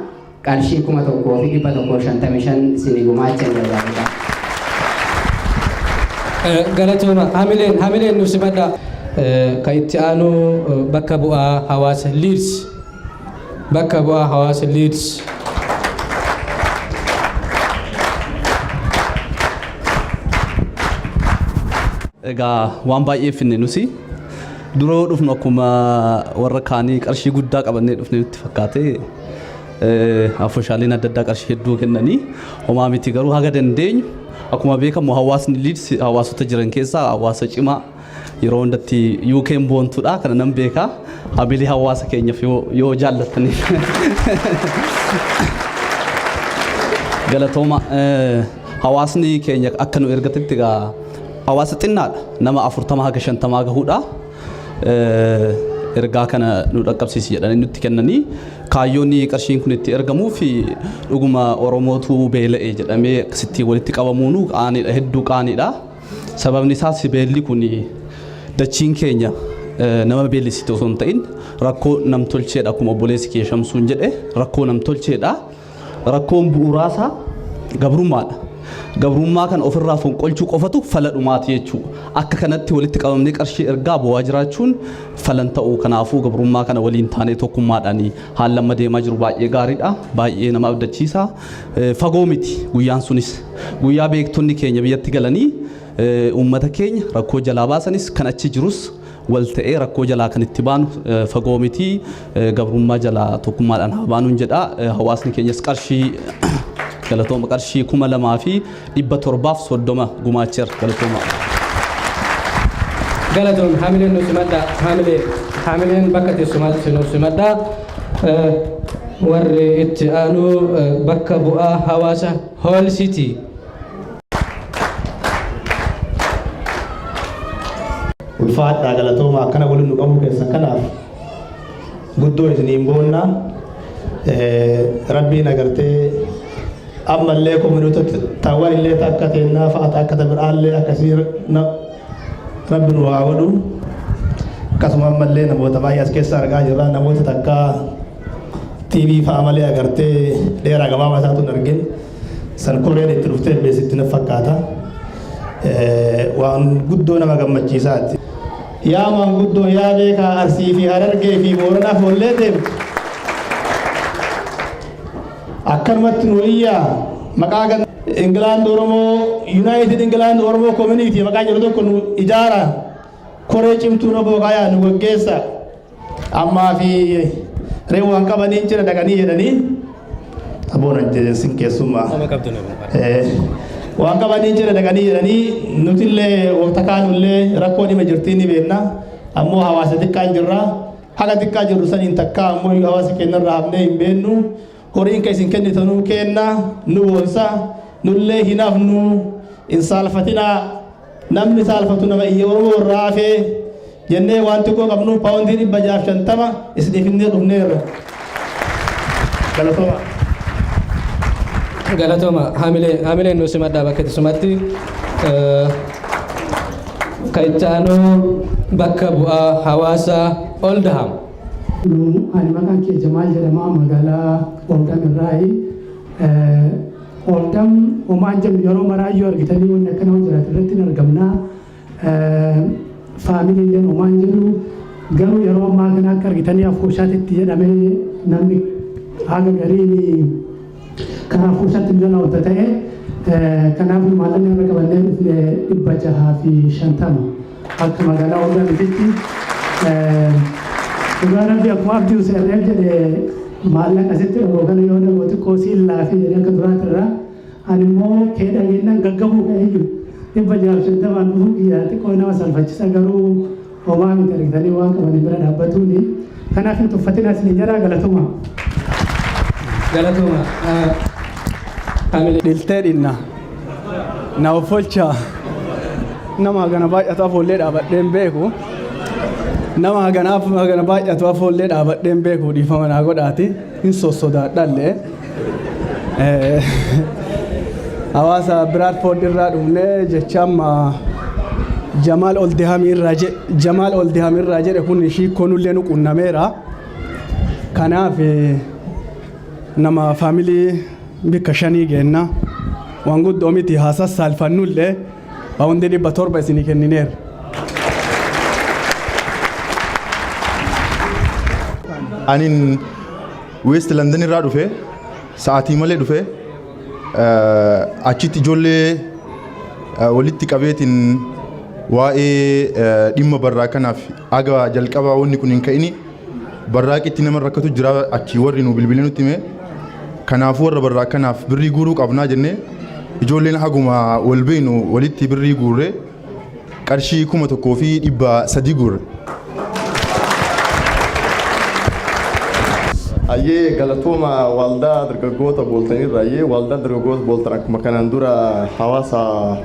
qarshii 1155 isinii gumaachan barbaadudha. Galatooma, hamileen hamileen nuuf simadha. Kan itti aanu bakka bu'aa hawaasa Leeds, bakka bu'aa hawaasa Leeds. Egaa waan baay'ee finne nusi. Duroo dhufnu akkuma warra kaanii qarshii guddaa qabannee dhufne nutti fakkaate, afoshaaleen adda addaa qarshii hedduu kennanii homaa miti, garuu haga dandeenyu. Akkuma beekamu hawaasni Leeds hawaasota jiran keessaa hawaasa cimaa yeroo hundatti UK'n boontuudha, kana nan beeka. Hamilee hawaasa keenyaaf yoo jaallattaniif galatooma. Hawaasni keenya akka nu ergatetti egaa hawaasa xinnaadha, nama 40 haga 50 gahuudha. Ergaa kana nu dhaqqabsiisi jedhanii nutti kennanii, kaayyoon qarshiin kun itti ergamuu fi dhuguma Oromootu beela'e jedhamee akkasitti walitti qabamuunu qaaniidha, hedduu qaaniidha. Sababni isaas beelli kun dachiin keenya nama beellisitu osoo hin ta'in rakkoo namtolcheedha, akkuma obboleessi kee Shamsuun jedhe, rakkoo namtolcheedha. Rakkoon bu'uuraasaa gabrummaadha. Gabrummaa kana ofirraa fonqolchuu qofatu fala dhumaati jechuudha. Akka kanatti walitti qabamnee qarshii ergaa bu'aa jiraachuun falan ta'uu. Kanaafuu gabrummaa kana waliin taanee tokkummaadhaan haala amma deemaa jiru baay'ee gaariidha. Baay'ee nama abdachiisa. Fagoo miti guyyaan sunis. Guyyaa beektonni keenya biyyatti galanii uummata keenya rakkoo jalaa baasanis, kan achi jirus wal ta'ee rakkoo jalaa kan itti baanu fagoo miti. Gabrummaa jalaa tokkummaadhaan haa baanuun jedha. Hawaasni keenyas qarshii, galatooma, qarshii 2730 gumaacheera. Galatooma. Galatoom. Haamileen nu simadha. Haamilee, haamileen bakka teessumaatti nu simadha. Warri itti aanu bakka bu'aa hawaasa Hull City. Ulfaadhaa, galatooma. Akkana waliin nu qabuu keessan kanaaf guddoo isiniin boonna. Rabbiin agartee ammallee community taawwan illee takka teennaa fa'a akka biraallee akkasii rabbi nu haa godhu. Akkasuma ammallee namoota baay'ee as keessa argaa jirra, namoota takka TV fa'a malee agartee dheeraa gabaabaa isaatu hin argin san koreen itti dhuftee beesitti na fakkaata. Waan guddoo nama gammachiisaati. Yaa maanguddoo, yaa beekaa Arsii fi Harargee fi Booranaa foollee deemtu. Akkanumatti nu iyyaa maqaa gan Ingilaand Oromoo, United England Oromoo Community maqaa jedhu tokko nu ijaara, koree cimtuu nu booqaayaa nu gaggeessa. Ammaa fi reewu waan qabaniin cina dhaqanii jedhanii aboon ajjeesin keessummaa. Waan qabaniin cina dhaqanii jedhanii, nutillee waqta kaanullee rakkoo dhima jirtii ni beekna. Ammoo hawaasa xiqqaan jirra. Haga xiqqaa jirru saniin takkaa ammoo hawaasa keenyarraa hafnee hin beennu. Horiin ka isin kennitanuu kenna nu boonsa, nullee hin hafnu, hin saalfatinaa. Namni saalfatu nama iyya Oromoo irraa hafee jennee waan xiqqoo qabnu paawundii 650 isiniif hinnee dhufneerra. Galatooma. Galatooma. Haamilee, haamileen nu simadhaa bakka teessumatti. Kan itti aanu bakka bu'aa hawaasa Oldham. Ani maqaan kee Jamaal jedhama, magaalaa Oldham irraayi. Oldham homaan jennu yeroo maraayyuu argitanii wanni akkana hoo jiraate irratti hin argamna. Faamiliileen homaan jedhu garuu yeroo ammaa kana akka argitanii afooshaatitti jedhamee namni haga gariin karaa afooshaatti nu jala wanta ta'e, kanaaf maallaqni irra qabannee dhufne 650 akka magaalaa Oldhamititti. Dhugaa rabbi, akkuma Abdii Hussein reef jedhe, maallaqa asitti dhagoo kana yoo dhagoo xiqqoo siin laafee jedhee akka duraatirraa ani immoo kee dhageennan gaggabuu ka'eeyyu 650n dhufuu kiyya xiqqoo nama salfachisa, garuu homaa miti, argitanii waan qabanii bira dhaabbatuuni. Kanaaf hin tuffatinaa isinii jedhaa. Galatuma. Galatooma. Dhiltee dhinna na offolcha. Nama hagana baay'atu afoollee dhaabadheen beeku, nama haganaaf hagana baay'atu afoollee dhaabadheen beeku. Dhiifama naa godhaati, hin sossodaadhallee. Hawaasa Bradford irraa dhufnee jecha amma Jamaal Oldiham irraa jedhe, Jamaal Oldiham irraa jedhe kun shiikkoonullee nu qunnameera. Kanaaf nama faamilii bikka shanii geenna, waan guddoo miti, haa sassaalfannullee, paawundii 700 isinii kennineerra. Anin West London irraa dhufe, sa'aatii malee dhufe. Achitti ijoollee walitti qabeetiin waa'ee dhimma barraa kanaaf aga jalqabaa wanni kun hin ka'ini barraaqitti nama rakkatu jira, achi warri nu bilbilee nutti hime. Kanaafuu warra barraa kanaaf birrii guuruu qabnaa jennee ijoolleen haguma wal beeknu walitti birrii guurree qarshii 1300 guurre. Ayyee, galatooma. Waldaa dargaggoota Boltonirraa. Ayyee, waldaan dargaggoota Bolton akkuma kanaan dura hawaasa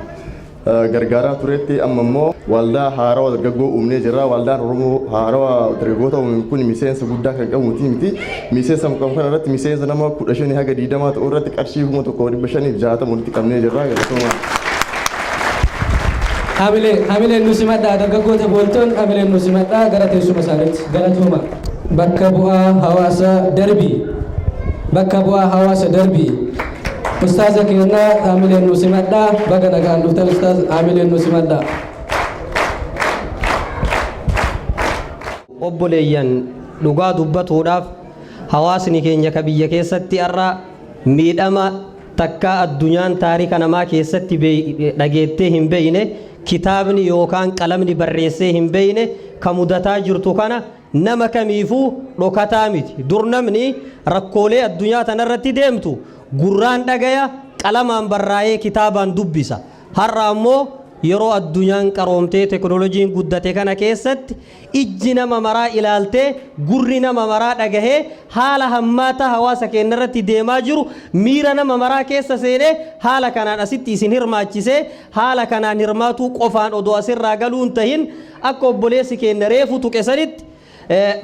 gargaaraa turetti amma immoo waldaa haarawaa dargaggoo uumnee jirra. Waldaan Oromoo haarawaa dargaggoota uume kun miseensa guddaa kan qabu miti. Miseensa qabu kana irratti miseensa nama 15 haga 20 ta'u irratti qarshii 1560 walitti qabnee jirra. Galatooma. Hamilee hamileen nu simadhaa, dargaggoota Booltoon, hamileen nu simadhaa gara teessuma isaaniitti. Galatooma. Bakka bu'aa hawaasa Darbii, bakka bu'aa hawaasa Darbii, ustaaza keenyaa hamileen nu simadhaa. Baga nagaan dhuftan ustaaz, hamileen nu simadhaa. Obboleeyyan, dhugaa dubbatuudhaaf hawaasni keenya ka biyya keessatti har'a miidhama takkaa addunyaan taarika namaa keessatti dhageettee hin beeyne, kitaabni yookaan qalamni barreessee hin beeyne ka mudataa jirtu kana nama kamiifuu dhokataa miti. Dur namni rakkoolee addunyaa tanarratti deemtu gurraan dhagaya, qalamaan barraa'ee, kitaabaan dubbisa. Har'a ammoo yeroo addunyaan qaroomtee teknoolojiin guddate kana keessatti ijji nama maraa ilaaltee, gurri nama maraa dhagahee, haala hammaataa hawaasa keenya irratti deemaa jiru miira nama maraa keessa seenee, haala kanaan asitti isin hirmaachisee, haala kanaan hirmaatuu qofaan odoo asirraa galuun tahin, akka obboleessi keenya reefu tuqe sanitti,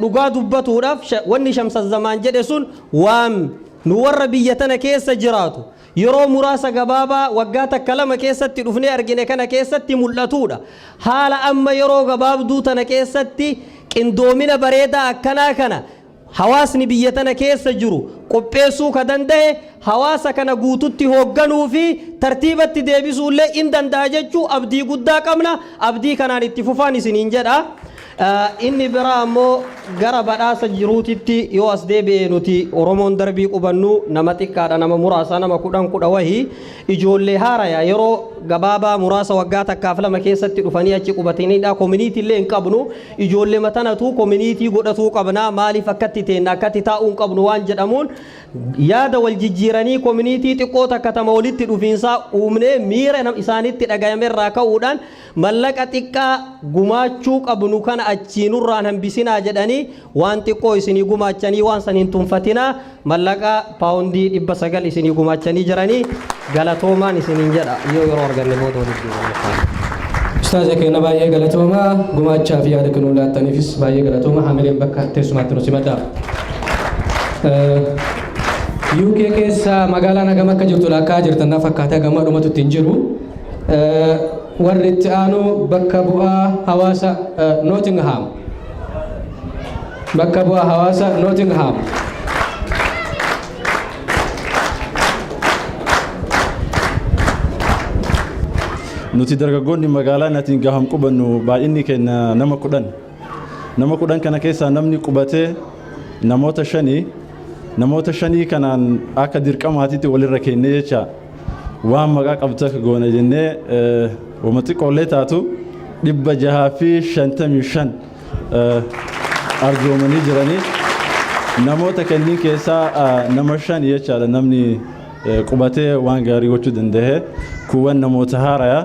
dhugaa dubbatuudhaaf wanni Shamsa Zamaan jedhe sun waan nu warra biyya tana keessa jiraatu yeroo muraasa gabaabaa waggaa takka lama keessatti dhufnee argine kana keessatti mul'atuudha. Haala amma yeroo gabaabduu tana keessatti qindoomina bareedaa akkanaa kana hawaasni biyya tana keessa jiru qopheessuu ka danda'e, hawaasa kana guututti hoogganuu fi tartiibatti deebisuullee in danda'a jechuu abdii guddaa qabna. Abdii kanaan itti fufaan isiniin jedha. Inni biraa ammoo gara badhaasa jiruutitti yoo as deebi'e, nuti Oromoon Darbii qubannu nama xiqqaadha, nama muraasa, nama 10 kudha wahii, ijoollee haaraya yeroo gabaabaa muraasa waggaa takkaaf lama keessatti dhufanii achi qubatanidha. Community illee hin qabnu. Ijoollee matanatu community godhatuu qabna, maaliif akkatti teenna, akkatti taa'uu hin qabnu waan jedhamuun yaada wal jijjiiranii community xiqqoo takka tama walitti dhufiinsaa uumnee, miira isaanitti dhagayame irraa ka'uudhaan mallaqa xiqqaa gumaachuu qabnu kana achiinurraan hambisinaa jedhanii waan xiqqoo isinii gumaachanii, waan san hin tunfatinaa, mallaqa paawundii 900 isinii gumaachanii jiranii, galatoomaan isiniin jedha. Yoo yeroo arganne booda walitti deebina. Ustaaza keenya baay'ee galatoomaa, gumaachaa fi yaada kennuu laattaniifis baay'ee galatooma. Hamileen bakka teessumaatti nu simadhaa. UK keessa magaalaan hagam akka jirtu lakkaa jirtan na fakkaata, gama dhumatu hin jiru. Warri itti aanu bakka bu'aa hawaasa Nottingham. Bakka bu'aa hawaasa Nottingham. Nuti dargaggoonni magaalaa Nottingham qubannu baay'inni keenya nama 10. Nama 10 kana keessaa namni qubatee namoota shanii. Namoota shanii kanaan akka dirqamaatitti walirra kennee jecha waan maqaa qabdu akka goona jennee wama xiqqoollee taatu 655 arjoomanii jiranii. Namoota kanneen keessaa nama shan jechaadha namni qubatee waan gaarii gochuu danda'e. Kuuwwan namoota haaraya,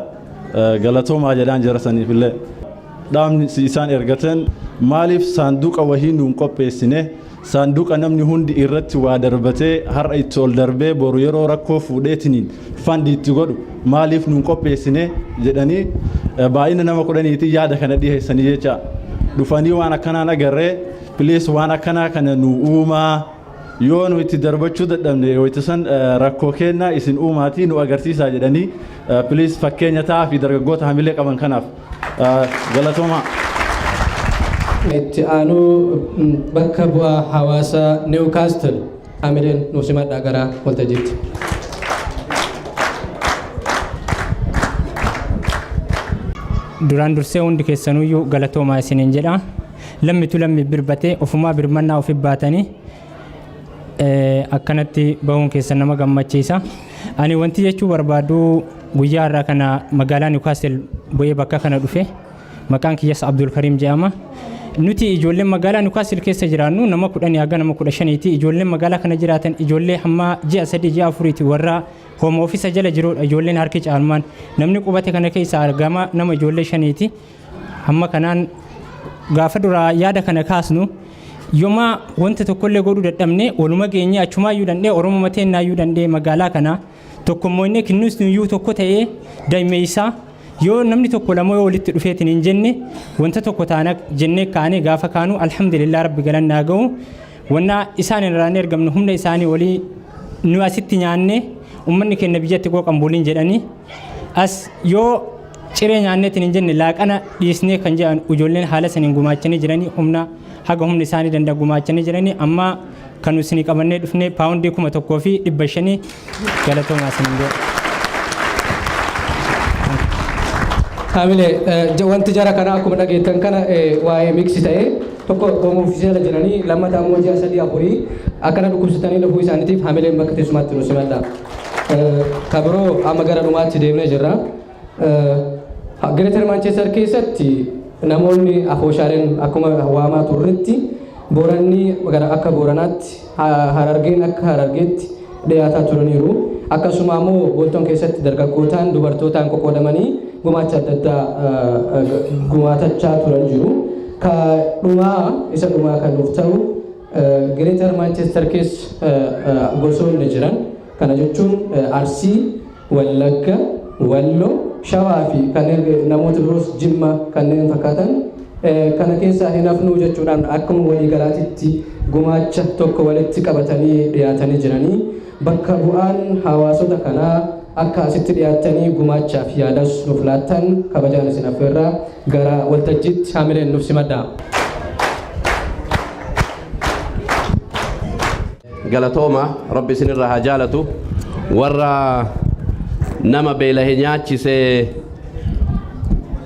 galatoomaa jedhaan jara saniif illee. Dhaamni isaan ergatan, maaliif saanduqa wahii nuun qopheessine, saanduqa namni hundi irratti waa darbatee har'a itti ol darbee boru yeroo rakkoo fuudheetiniin fund itti godhu maaliif nuun qopheessine jedhanii baay'ina nama 10tiin yaada kana dhiyeessanii jecha. Dhufanii waan akkanaan agarree, please waan akkanaa kana nu uumaa, yoo nu itti darbachuu dadhabne yoo san rakkoo kennaa isin uumaatii nu agarsiisaa jedhanii, please fakkeenya ta'aa fi dargaggoota hamilee qaban kanaaf galatoomaa. Itti aanuu bakka bu'aa hawaasa Newcastle, hamileen nu simadhaa gara waltajjiitti. Duraan dursee hundi keessanuyyuu galatoomaa isiniin jedha. Lammitu lammi birbatee ofumaa birmannaa ofi baatanii akkanatti bahuun keessan nama gammachiisa. Ani wanti jechuu barbaadu, guyyaa har'aa kana magaalaa Newcastle bu'ee bakka kana dhufe. Maqaan kiyyas Abdul Karim jedhama. Nuti ijoolleen magaalaa Newcastle keessa jiraannu nama 10 haga nama 15ti. Ijoolleen magaalaa kana jiraatan ijoollee hamma ji'a 3 ji'a 4ti warra Home Office jala jirudha. Ijoolleen harki caalmaan namni qubate kana keessa argama nama ijoollee shaniiti. Hamma kanaan gaafa duraa yaada kana kaasnu, yooma wanta tokkollee godhuu dadhabne, waluma geenye achumaayyuu dandhee, Oromoo mateennaayyuu dandhee, magaalaa kana tokkommoo inni kinnus nuyyuu tokko ta'ee dameessaa yoo namni tokko lama yoo walitti dhufeetiin hin jenne wanta tokko taana jennee kaanee, gaafa kaanu alhamdulillah, rabbi galannaa ga'u. Wanna isaan irraan ergamnu humna isaanii olii. Nu asitti nyaanne, ummanni keenya biyyatti qooqan buliin jedhanii as yoo Ciree nyaanneetiin hin jenne, laaqana dhiisnee kan jedhan ijoolleen haala saniin gumaachanii jiranii, humna haga humni isaanii danda'a gumaachanii jiranii. Amma kan isinii qabannee dhufne paawundii 1500. Galatoomaa isiniin jedha. Haamilee wanti jara kana akkuma dhageettan kana waa'ee mix ta'ee tokko home office jala jiranii, lammata ammoo ji'a sadii afurii akkana dhukkubsatanii dhufuu isaaniitiif haamileen bakka teessumaatti nu simadha. Ka biroo amma gara dhumaatti deemnee jirra. Greater Manchester keessatti namoonni afooshaaleen akkuma waamaa turretti Booranni gara akka Booranaatti, Harargeen akka Harargeetti dhiyaataa turaniiru. Akkasuma ammoo Bolton keessatti dargaggootaan, dubartootaan qoqqoodamanii gumaacha adda addaa gumaatachaa turan jiru. Ka dhumaa, isa dhumaa kan nuuf ta'u, Greater Manchester keessa gosoonni jiran, kana jechuun Arsii, Wallagga, Wallo, Shawaa fi kanneen namoota biroos, Jimma kanneen fakkaatan, kana keessaa hin hafnuu jechuudhaan akkuma waliigalaatitti gumaacha tokko walitti qabatanii dhiyaatanii jiranii, bakka bu'aan hawaasota kanaa akka asitti dhiyaattanii gumaachaaf yaadas nuuf laattan kabajaan isin affeerraa gara waltajjiitti haamileen nuuf simadhaa. Galatooma, Rabbi isinirraa haa jaalatu. Warra nama beelahe nyaachise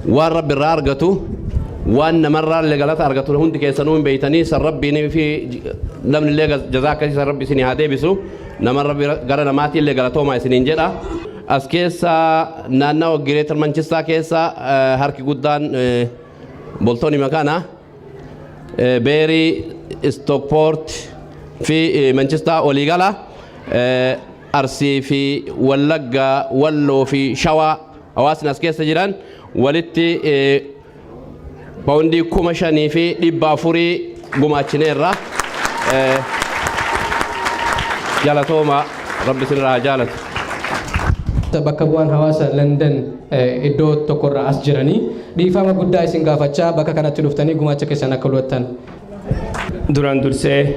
waan Rabbi irraa argatu, waan namarraa illee galata argatu hundi keessanuu hin beeytanii. San Rabbiin fi namni illee jazaa akkasii san Rabbi isinii haa deebisu. Namarra gara namaatii illee galatoomaa isiniin jedha. As keessa naannawa Greater Manchester keessa harki guddaan Bolton makaana, Bury, Stockport fi Manchester waliigala Arsii fi Wallagga, Walloo fi Shawaa hawaasni as keessa jiran walitti paawundii 5400 gumaachineerra. Galatooma, Rabbi isinirraa haa jaalatu. Bakka bu'aan hawaasa London iddoo tokkorraa as jiranii dhiifama guddaa isin gaafachaa bakka kanatti dhuftanii gumaacha keessan akka luwattan. Duraan dursee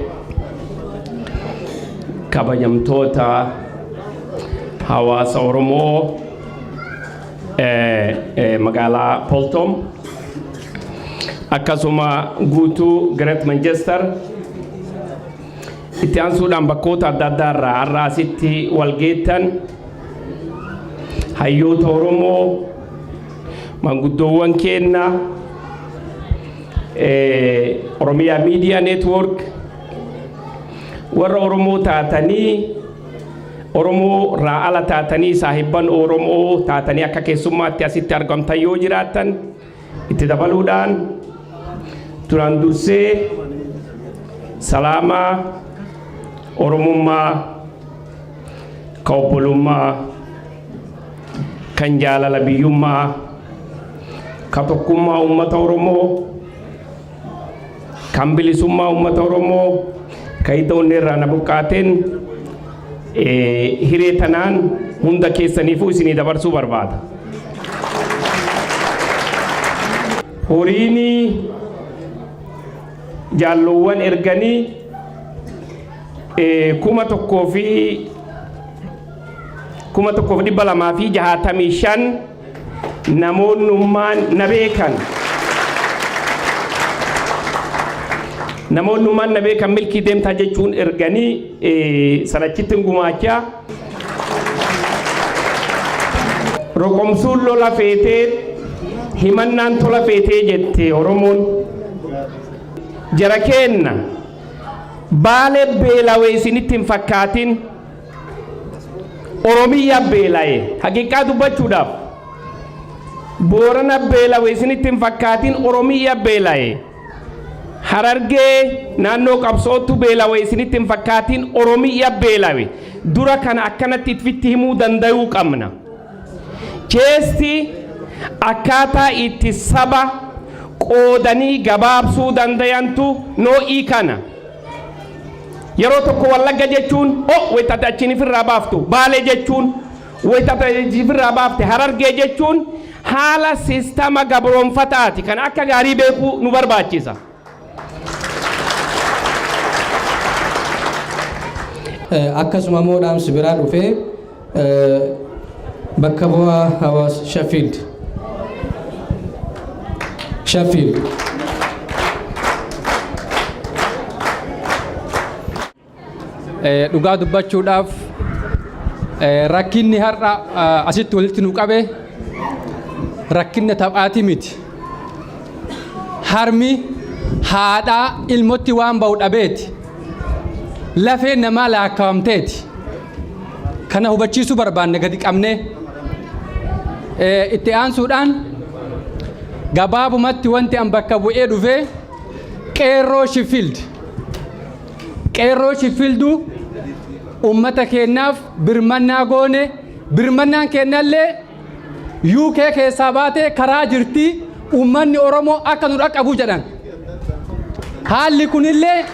kabajamtoota hawaasa Oromoo magaalaa Bolton, akkasuma guutuu Great Manchester, itti aansuudhaan bakkoota adda addaa irraa har'a asitti wal geettan, hayyoota Oromoo, maanguddoowwan keenna, Oromiyaa Media Network, warra Oromoo taatanii, Oromoo irraa ala taatanii, saahibban Oromoo taatanii akka keessummaatti asitti argamtan yoo jiraattan itti dabaluudhaan, duraan dursee salaamaa Oromummaa ka obbolummaa, kan jaalala biyyummaa, ka tokkummaa uummata Oromoo, kan bilisummaa uummata Oromoo ka hidda onnee irraa na buqqaateen hiree tanaan hunda keessaniifuu isinii dabarsuu barbaada. Horiini jaalloowwan erganii 1265 namoonnummaan na beekan. Namoonnummaan na beekan milkii deemtaa jechuun erganii sanachitti gumaachaa. Roqomsuun lola feetee, himannaan tola feetee jette Oromoon. Jara keenna, Baalee beelawee isinitti hin fakkaatin, Oromiyyaa beela'e. Haqiiqaa dubbachuudhaaf, Boorana beelawee isinitti hin fakkaatin, Oromiyyaa beela'e. Harargee naannoo qabsoottu beelawee isinitti hin fakkaatin, Oromiyyaa beela'e. Dura kana akkanatti ifitti himuu danda'uu qabna. Keessi akkaataa itti saba qoodanii gabaabsuu dandayantu noo'ii kana. Yeroo tokko Wallagga jechuun o wayitata achiin ifirraa baaftu, Baalee jechuun wayitata ifirraa baafte, Harargee jechuun haala sistama gabroonfataati. Kana akka gaarii beekuu nu barbaachisa. Akkasuma immoo dhaamsi biraa dhufee bakka bu'aa hawaasa Sheffield Sheffield. Dhugaa dubbachuudhaaf rakkinni har'a asitti walitti nu qabe rakkinna taphaati miti. Harmi haadhaa ilmotti waan ba'u dhabeeti. Lafee namaa laakkawamteeti. Kana hubachiisuu barbaanne gadi qabnee itti aansuudhaan gabaabumatti wanti an bakka bu'ee dhufee qeerroo Sheffield. Qeerroo Sheffielduu ummata keenyaaf birmannaa goone, birmannaan keenyallee UK keessaa baatee karaa jirti, ummanni Oromoo akka nu dhaqqabu jedhan. Haalli kunillee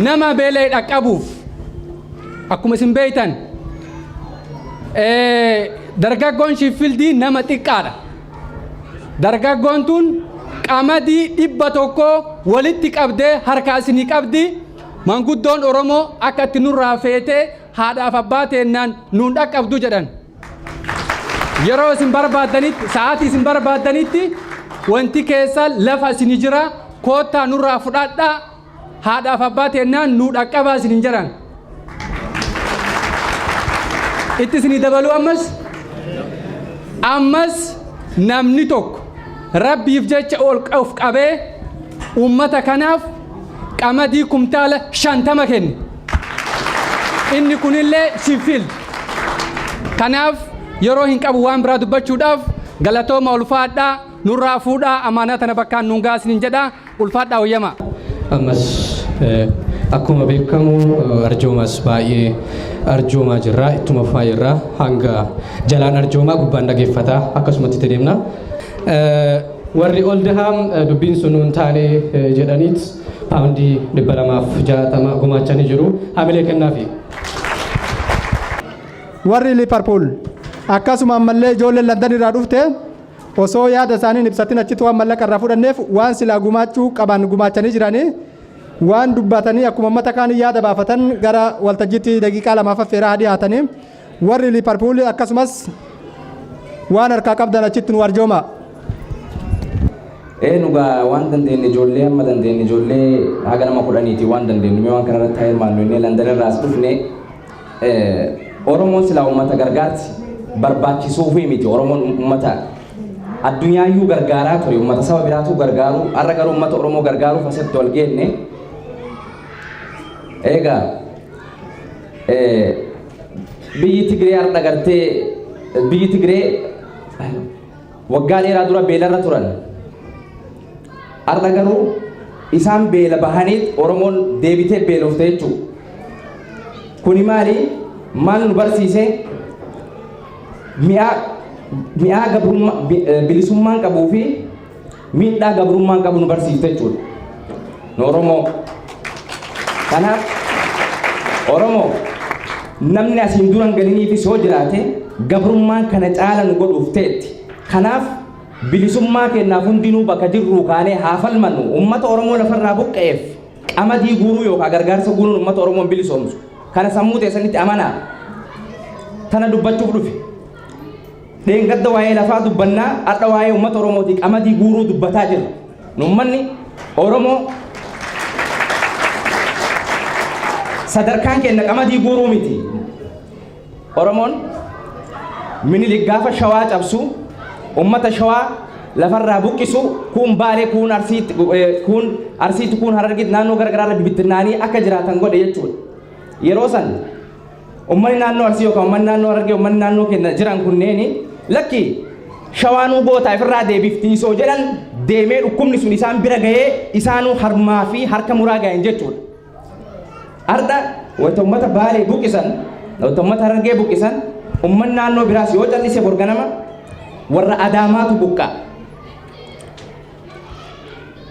nama beela'e dhaqqabuuf akkuma isin beeytan dargaggoon Sheffieldii nama xiqqaadha. Dargaggoon tun qamadii 100 walitti qabdee harkaa isinii qabdi. Manguddoon Oromoo akka itti nurraa feetee haadhaaf abbaa teennaan nuun dhaqqabdu jedhan. Yeroo isin barbaaddanitti, sa'aatii isin barbaaddanitti wanti keessa lafa isinii jira, koottaa nurraa fudhadhaa, haadhaaf abbaa teennaan nuu dhaqqabaa isiniin jedhan. Itti isinii dabaluu ammas namni tokko rabbiif jecha ol of qabee uummata kanaaf qamadii kumtaala 50 kenne. Inni kunillee Sheffield. Kanaaf yeroo hin qabu waan biraa dubbachuudhaaf. Galatooma, ulfaadhaa, nurraa fuudhaa, amaanaa tana bakkaan nuun gahaa isiniin jedhaa, ulfaadhaa, wayyama. Ammas akkuma beekamu arjoomas baay'ee arjoomaa jirra, ittuma fufaa jirra, hanga jalaan arjoomaa gubbaan dhageeffataa akkasumatti itti deemna. Warri Oldham dubbiin sun nuun taane jedhaniit paawundii 260 gumaachanii jiru. Hamilee kennaafi. Warri Liverpool akkasuma ammallee ijoolleen London irraa dhufte osoo yaada isaanii hin ibsatin achitti waan mallaqa irraa fudhanneef waan silaa gumaachuu qaban gumaachanii jiranii waan dubbatanii akkuma uummata kaanii yaada baafatan gara waltajjiitti daqiiqaa 2f affeeraa haa dhiyaatanii. Warri Liverpool akkasumas waan harkaa qabdan achitti nu arjooma. Ee, nugaa waan dandeenye, ijoollee amma dandeenye, ijoollee haga nama 10ti, waan dandeenyu mee waan kanarratti haa hirmaannu innee London irraa as dhufne. Oromoon silaa uummata gargaarti barbaachisuufii miti. Oromoon uummata addunyaayyuu gargaaraa ture, uummata saba biraatuu gargaaru. Har'a garuu uummata Oromoo gargaaruuf asitti wal geenne. Egaa biyyi Tigree har'a gartee, biyyi Tigree waggaa dheeraa dura beelarra turan. Har'a garuu isaan beela bahaniit Oromoon deebitee beelofte jechuudha. Kuni maali? Maal nu barsiise? Mi'aa gabrummaa bilisummaan qabuu fi miidhaa gabrummaan qabu nu barsiifte jechuudha. Nu Oromoo. Kanaaf Oromoo, namni asiin dura hin galiniifis yoo jiraate, gabrummaan kana caala nu godhuuf ta'etti. Kanaaf bilisummaa keenyaaf hundinuu bakka jirruu kaanee haa falmannu. Uummata Oromoo lafarraa buqqa'eef qamadii guuruu yookaan gargaarsa guuruun uummata Oromoo hin bilisoomsu. Kana sammuu teessanitti amanaa. Tana dubbachuuf dhufe. Dheengadda waa'ee lafaa dubbannaa, har'a waa'ee uummata Oromooti qamadii guuruu dubbataa jirra. Uummanni Oromoo sadarkaan keenya qamadii guuruu miti. Oromoon Minilik gaafa Shawaa cabsu, uummata Shawaa lafarraa buqqisu, kuun Baalee, kuun Arsiitti, kuun Harargeetti, naannoo garagaraarra bibittinnaanii akka jiraatan godhe jechuudha. Yeroo san uummanni naannoo Arsii yookaan uummanni naannoo Harargee, uummanni naannoo keenya jiran kunneeni, lakki, Shawaanuu gootaa ifirraa deebiftii isoo jedhan, deemee dhukkubni sun isaan bira gahee isaanuu harmaa fi harka muraa gahan jechuudha. Har'a wayita uummata Baalee buqqisan, wayita uummata Harargee buqqisan, uummanni naannoo biraas yoo callise borganama warra Adaamaatu buqqa.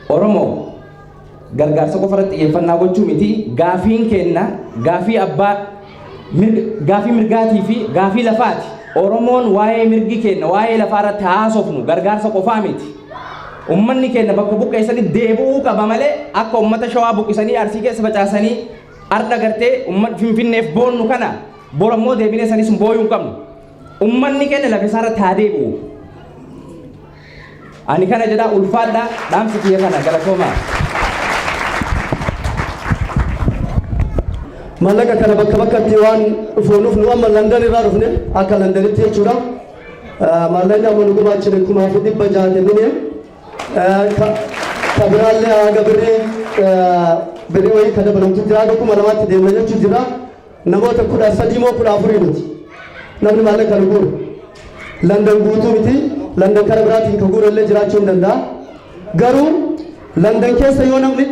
Oromoo, gargaarsa qofa irratti xiyyeeffannaa gochuu miti, gaafiin kenna gaafii abbaa gaafii mirgaatii fi gaafii lafaati. Oromoon waa'ee mirgi kenna waa'ee lafaa irratti haasofnu, gargaarsa qofaa miti. Uummanni keenya bakka buqqeessanii deebi'uu qaba malee akka uummata Shawaa buqqisanii Arsii keessa facaasanii har'a gartee uummata Finfinneef boonnu kana borammoo deebinee sanii sun booyuu hin qabnu. Uummanni keenya lafa isaa irratti haa deebi'u. Ani kana jedha, ulfaadha, dhaamsi kiyya kana, galatoomaa. Mallaqa kana bakka bakkatti waan dhufuunuuf nu amma London irraa dhufne, akka Londonitti jechuudha. Maallaqni amma nu gumaachine 6,600 kennine. Ka biraallee haga birrii birrii wayii ka dabalamtu jira, haga 2000tti deemna jechuu jira. Namoota 13 moo 14 miti. Namni maallaqa nu guuru. London guutuu miti. London kara biraatiin ka guurallee jiraachuu hin danda'a. Garuu London keessa yoo namni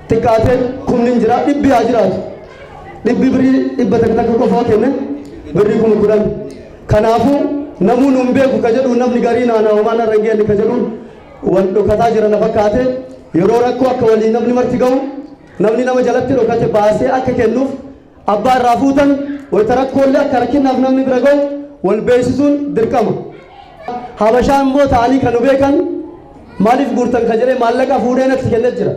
xiqqaatee kumni hin jira, dhibbi haa jiraatu. Dhibbi birrii 100 takka qofa kenne, birrii 10,000. Kanaafuu namuu nu hin beeku ka jedhu, namni garii naanaa homaa narra hin geenye ka jedhu wal dhokataa jira na fakkaate. Yeroo rakkoo akka walii namni marti ga'u, namni nama jalatti dhokate baasee akka kennuuf, abbaa irraa fuutan wayita rakkoolee akka rakkinaaf namni bira ga'u wal beeksisuun dirqama. Habashaan immoo ta'anii kan nu beekan maaliif guurtan ka jedhee maallaqa fuudhee natti kennee jira.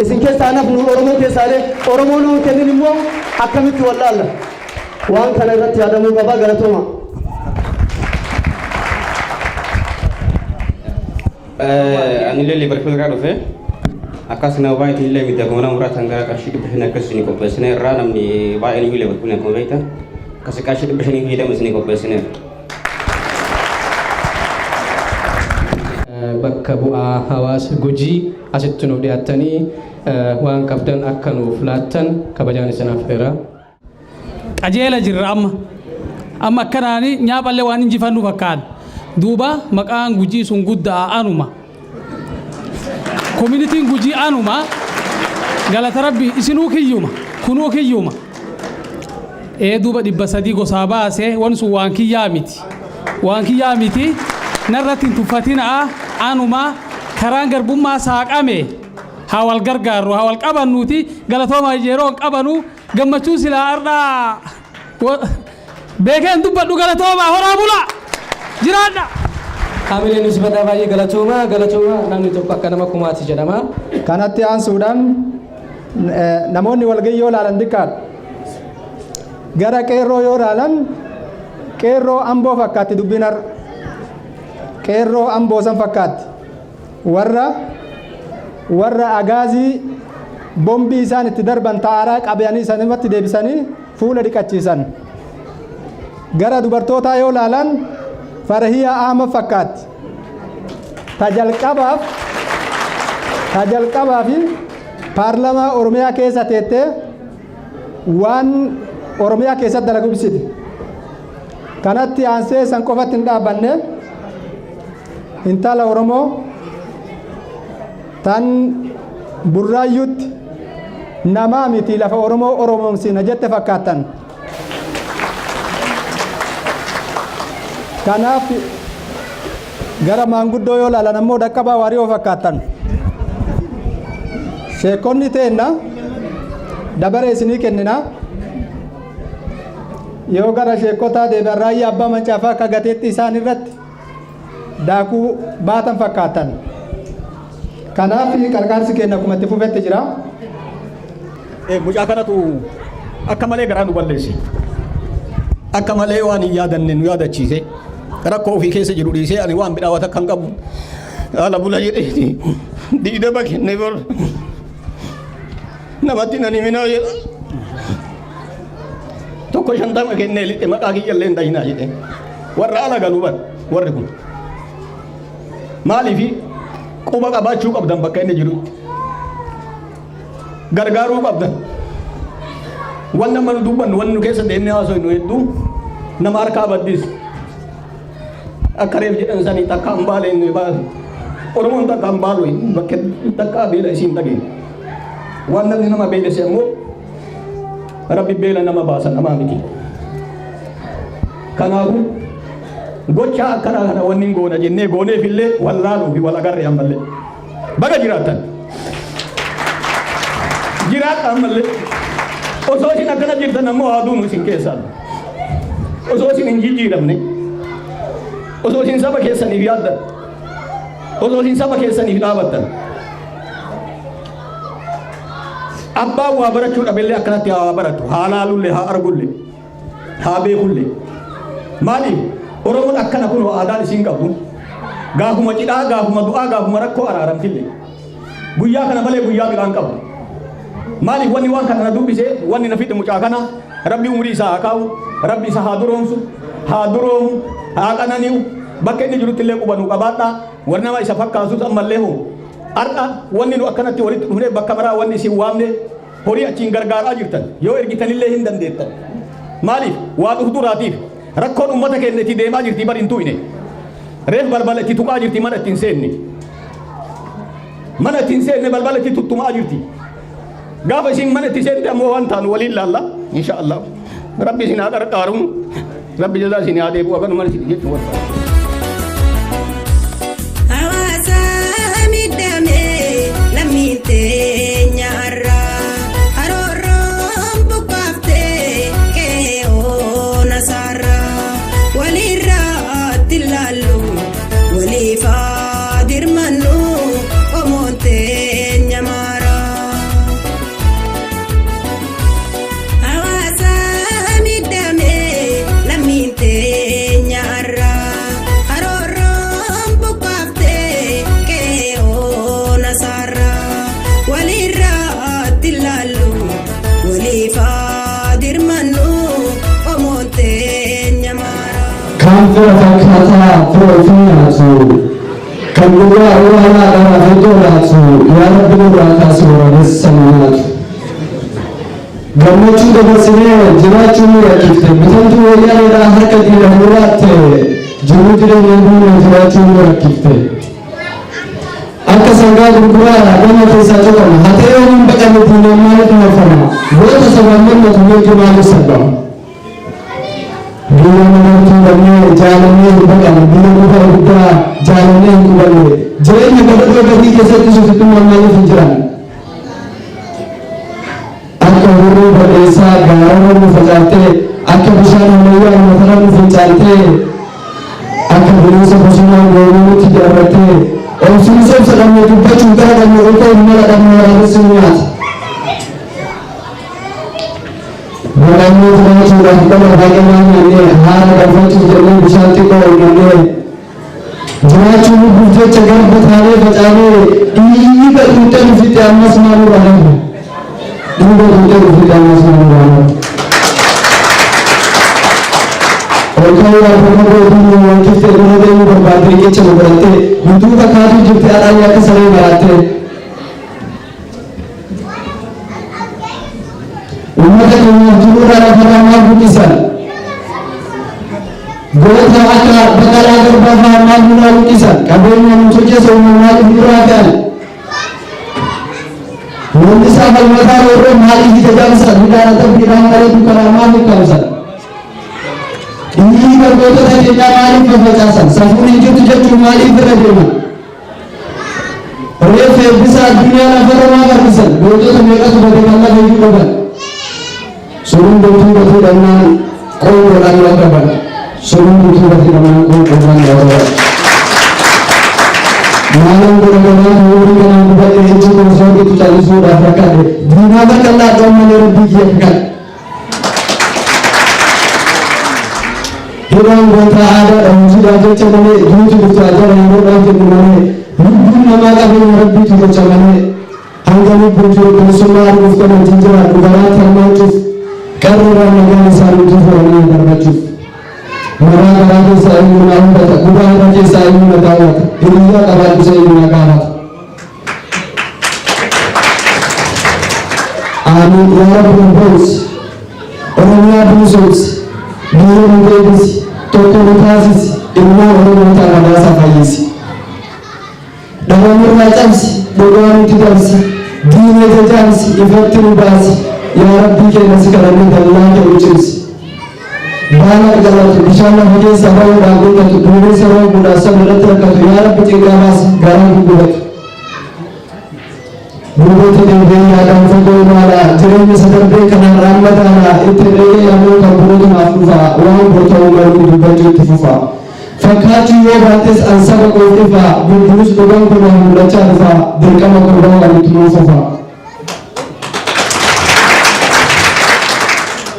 Isin keessaa nafnu Oromoo keessaalee Oromoo nuun kennin immoo akkamitti wallaalla? Waan kana irratti yaadamuu qaba, galatooma. Anillee Liverpool irraa dhufe. Akkas nama baay'eetiin illee miti, akkuma nama muraasaan gara qarshii 500 akkas isinii qopheessine irraa. Namni baay'een iyyuu Liverpool akkuma beektan akkas qarshii 500 fayyadamu isinii qopheessine. Bakka bu'aa hawaasa Gujii asitti nuuf dhiyaattanii waan qabdan akka nuuf laattan kabajaan isin affeera. Qajeela jirra amma. Amma akkanaani nyaaphallee waan injifannu fakkaata. Duuba maqaan Gujii sun guddaa anuma. Communityn Gujii anuma. Galata Rabbi, isinuu kiyyuma, kunuu kiyyuma. Ee, duuba 300 gosaa baase, wanni sun waan kiyyaa miti. Waan kiyyaa miti. Narratti hin tuffatinaa, anuma. Karaan garbummaa saaqame, haa wal gargaarru, haa wal qabannuuti. Galatooma, yeroo hin qabanu, gammachuu silaa har'aa beekeen dubbadhu. Galatooma, horaa bulaa, jiraadha. Haamileen nusifataa baay'ee galatooma, galatooma, namni tokko akka nama kumaati jedhama. Kanatti aansuudhaan namoonni walgahii yoo ilaalan xiqqaadha. Gara qeerroo yoo ilaalan qeerroo Amboo fakkaatti dubbiin har'a. Qeerroo Amboo san fakkaatti. Warra agaazii bombii isaan itti darban ta'aaraa qabanii sanumatti deebisanii fuula dhiqachiisan. Gara dubartootaa yoo ilaalan Farhiyaa Ahmad fakkaatti. Ta jalqabaaf paarlamaa Oromiyaa keessa teettee waan Oromiyaa keessatti dalagu ibsite. Kanatti aansee san qofatti hin dhaabbanne, intala Oromoo tan Burraayyuutti namaa miti lafa Oromoo Oromoomsina jette fakkaattan. Kanaaf gara maanguddoo yoo ilaalan ammoo Dhaqqabaa Waariyoo fakkaattan. Sheekonni teenna dabare isinii kennina. Yoo gara sheekotaa deebi'an Raayyaa Abbaa Mancaafaa akka gateetti isaan irratti daakuu baatan fakkaatan. Kanaaf qarqaarsi keenya akkuma itti fufetti jira. Mucaa kanatu akka malee garaa nu balleesse. Akka malee waan hin yaadanne nu yaadachiise. Rakkoo ofii keessa jiru dhiisee, ani waan bidhaawwata kan qabu haala bula jedheeti 20 kenne bor namatti nan himinaa jedha. Tokko 50 kennee lixe, maqaa kiyyallee hin dhayinaa jedhe. Warra ala galuu bar warri kun. Maaliifi quba qabaachuu qabdan, bakka inni jirutti. Gargaaruu qabdan. Wanni amma nu dubbannu, wanni nu keessa deemnee haasofnu hedduu nama harkaa baddis. Akka reef jedhan sanii takka hin baale hin baale. Oromoon takka hin baalu, bakka takka beela isiin dhageenye. Waan namni nama beelese ammoo Rabbi beela nama baasa, namaa miti. Kanaafuu gochaa akkanaa kana wanni hin goona jennee gooneef illee wallaaluu fi wal agarre ammallee. Baga jiraattan. Jiraadha ammallee. Osoo isin akkana jirtan ammoo haa duunu isin keessaa. Osoo isin hin jijjiiramne. Osoo isin saba keessaniif yaaddan. Osoo isin saba keessaniif dhaabattan. Abbaan waa barachuu dhabillee akkanatti haa baratu. Haa laalullee, haa argullee, haa beekullee. Maaliif? Oromoon akkana kun aadaan isiin qabdu. Gaafuma cidhaa, gaafuma du'aa, gaafuma rakkoo araaramtillee. Guyyaa kana malee guyyaa biraan qabu. Maaliif wanni waan kana na dubbise, wanni na fide mucaa kana, Rabbi umurii isaa haa kaa'u, Rabbi isa haa duroomsu, haa duroomu, haa qanani'u, bakka inni jirutti illee quba nu qabaadhaa, warri nama isa fakkaasus ammallee hoo. Har'a wanni nu akkanatti walitti dhufnee bakka maraa wanni isin waamne horii achiin gargaaraa jirtan yoo ergitanillee hin dandeettan. Maaliif waan uf duraatiif rakkoon uummata keenya itti deemaa jirti bar hin tuqne. Reef balbala itti tuqaa jirti, mana ittiin seenne. Mana ittiin seenne, balbala itti tuttumaa jirti. Gaafa isin mana itti seente ammoo waan taanu waliin laalla, insha Allah. Rabbi isin haa qarqaaru. Rabbi jazaa isin haa deebi'u, akkanuma isin jechuu barbaada. Hawaasa miidhame lammiin teenya irraa haroorroon buqqaaftee qe'ee nasaarraa walirraatti ilaallu waliifaa dirmannu qomoon teenya maaraa. Hawaasa miidhame lammiin teenya irraa haroorroon buqqaaftee qe'ee nasaarraa walirraatti ilaallu waliifaa dirmannu qomoon teenya maaraa. Kan fira fakkaataa fira ofii nyaatu, kan dhugaa awwaalaa dharaaf iddoo laatu, yaa Rabbi nurraa kaasi waraabessa nu nyaatu. Gammachuu dabarsinee jiraachuu nu rakkifte, bitamtuu wayyaaneedhaa harka diina muraatte, jiruu jireenya duune jiraachuu nu rakkifte. Akka sangaa gurguraa gama keessaa cokama, hatee yoo hin baqanne diinaan maaliif marfama? Goota sabaan mormatu mirgi maaliif sarbama? Biyya namartuu dhabnee jaalannee hin baqanne, biyya muka guddaa jaalannee hin qubanne, jireenya gadadoo gadii keessatti sofittummaan maaliif hin jiran? Akka hurrii badheessaa gaararra nu facaaftee, akka bishaan ammayyaa matarra nu fincaaltee, akka bineensa bosonaa goonuu nutti jaarrattee, obsiin sobsa dhabne, dubbachuun gara dhabne, ol ka'uun mala dhabne, waraabessi nu nyaata. Baqannee jiraachuudhaaf qola baay'inaan nyaannee, haara galfachuuf jennee bishaan xiqqoo onnannee, jiraachuu lubbuuf jecha garba taanee facaanee, dhiiga tuuttee nu fixxe ammas maal nurraa hafe? Dhiiga tuuttee nu fixxe ammas maal nurraa hafe? Ol ka'uudhaaf bakka gootuu wankiftee dura deemuu barbaadde riqicha nu godhattee nu duuka kaatuu jirti adhaanii akka saree maraattee. Uummata keenyaaf jiruurraa lafarraa maal buqqisan? Goota akka Baqqalaa Garbaa fa'aa maal nurraa buqqisan? Qabeenya nu socheessa uuman maaliif nurraa fe'an? Weellisaa Falmataa Roorroo maaliif ija jaamsan? Hidhaan adabbiidhaan malee dukkanaan maal ukkaamsan? Dhiiga gootota keenyaa maaliif faffacaasan? Safuun hin jirtu jechuun maaliif irra deeman? Reeffa eebbisaa addunyaa lafarra maaf harkisan? Gootota meeqatu bade kan lafa iyyuu dhaban? Suluun bultuu gatii dhabnaan qoonqoodhaan nu adaban. Suluun bultuu gatii dhabnaan qoonqoodhaan nu adaban. Maalan godha garaa umurii kanaan gubadhe, ijji koo soorritu callisuudhaaf rakkadhe. Diinaa bakka laadhu ammalee Rabbii kiyya kakadhe. Hidhaan gootaa aadaadha hojiidhaaf jecha malee, duuti dhuftu ajala yeroodhaaf jennu malee, lubbuun namaa qabeenya Rabbiitu jecha malee, hanga lubbuun jiru bilisummaa arguuf kan wajjin jiraadhu garaatti hammaachuuf qarreerraa nagaan isaa nuti fuudhanii darbachuuf. Maraa garaa keessaa eenyu na hubata, gubaa irra keessaa eenyu na daawwata, hiriyyaa qabaadhus eenyu na gaafata. Amiin, yaa Rabbi nu boonsi, Oromiyaa bilisoomsi, biyya nu deebisi, tokko nu taasisi, ilmaan Oromootaa madaasaa fayyisi. Dhabamirraa cabsi, dhugaa nuti dabsi, diina ija jaamsi, ifatti nu baasi, yaa Rabbii keenya si kadhanne dallaa kee nu cimsi. Baala qalatu, bishaan lafa keessaa ba'uudhaan guuttatu, duumessa roobuudhaan sama irratti rakkatu, yaa Rabbi cinqaa baasi, garaa guggubatu. Duubatti deebi'ee yaadaan fagoo ilaala, jireenya isa darbee kanaan rammataadha, itti herregee yaaduu kan birootu naaf dhufa, waan bor ta'uu malu dubbachuu itti fufa. Fakkaachuu yoo baattes an saba koof ifa, bubbulus dhugaan kun naaf mul'achaa dhufa, dirqama koo ba'uu ani ittuman fufa.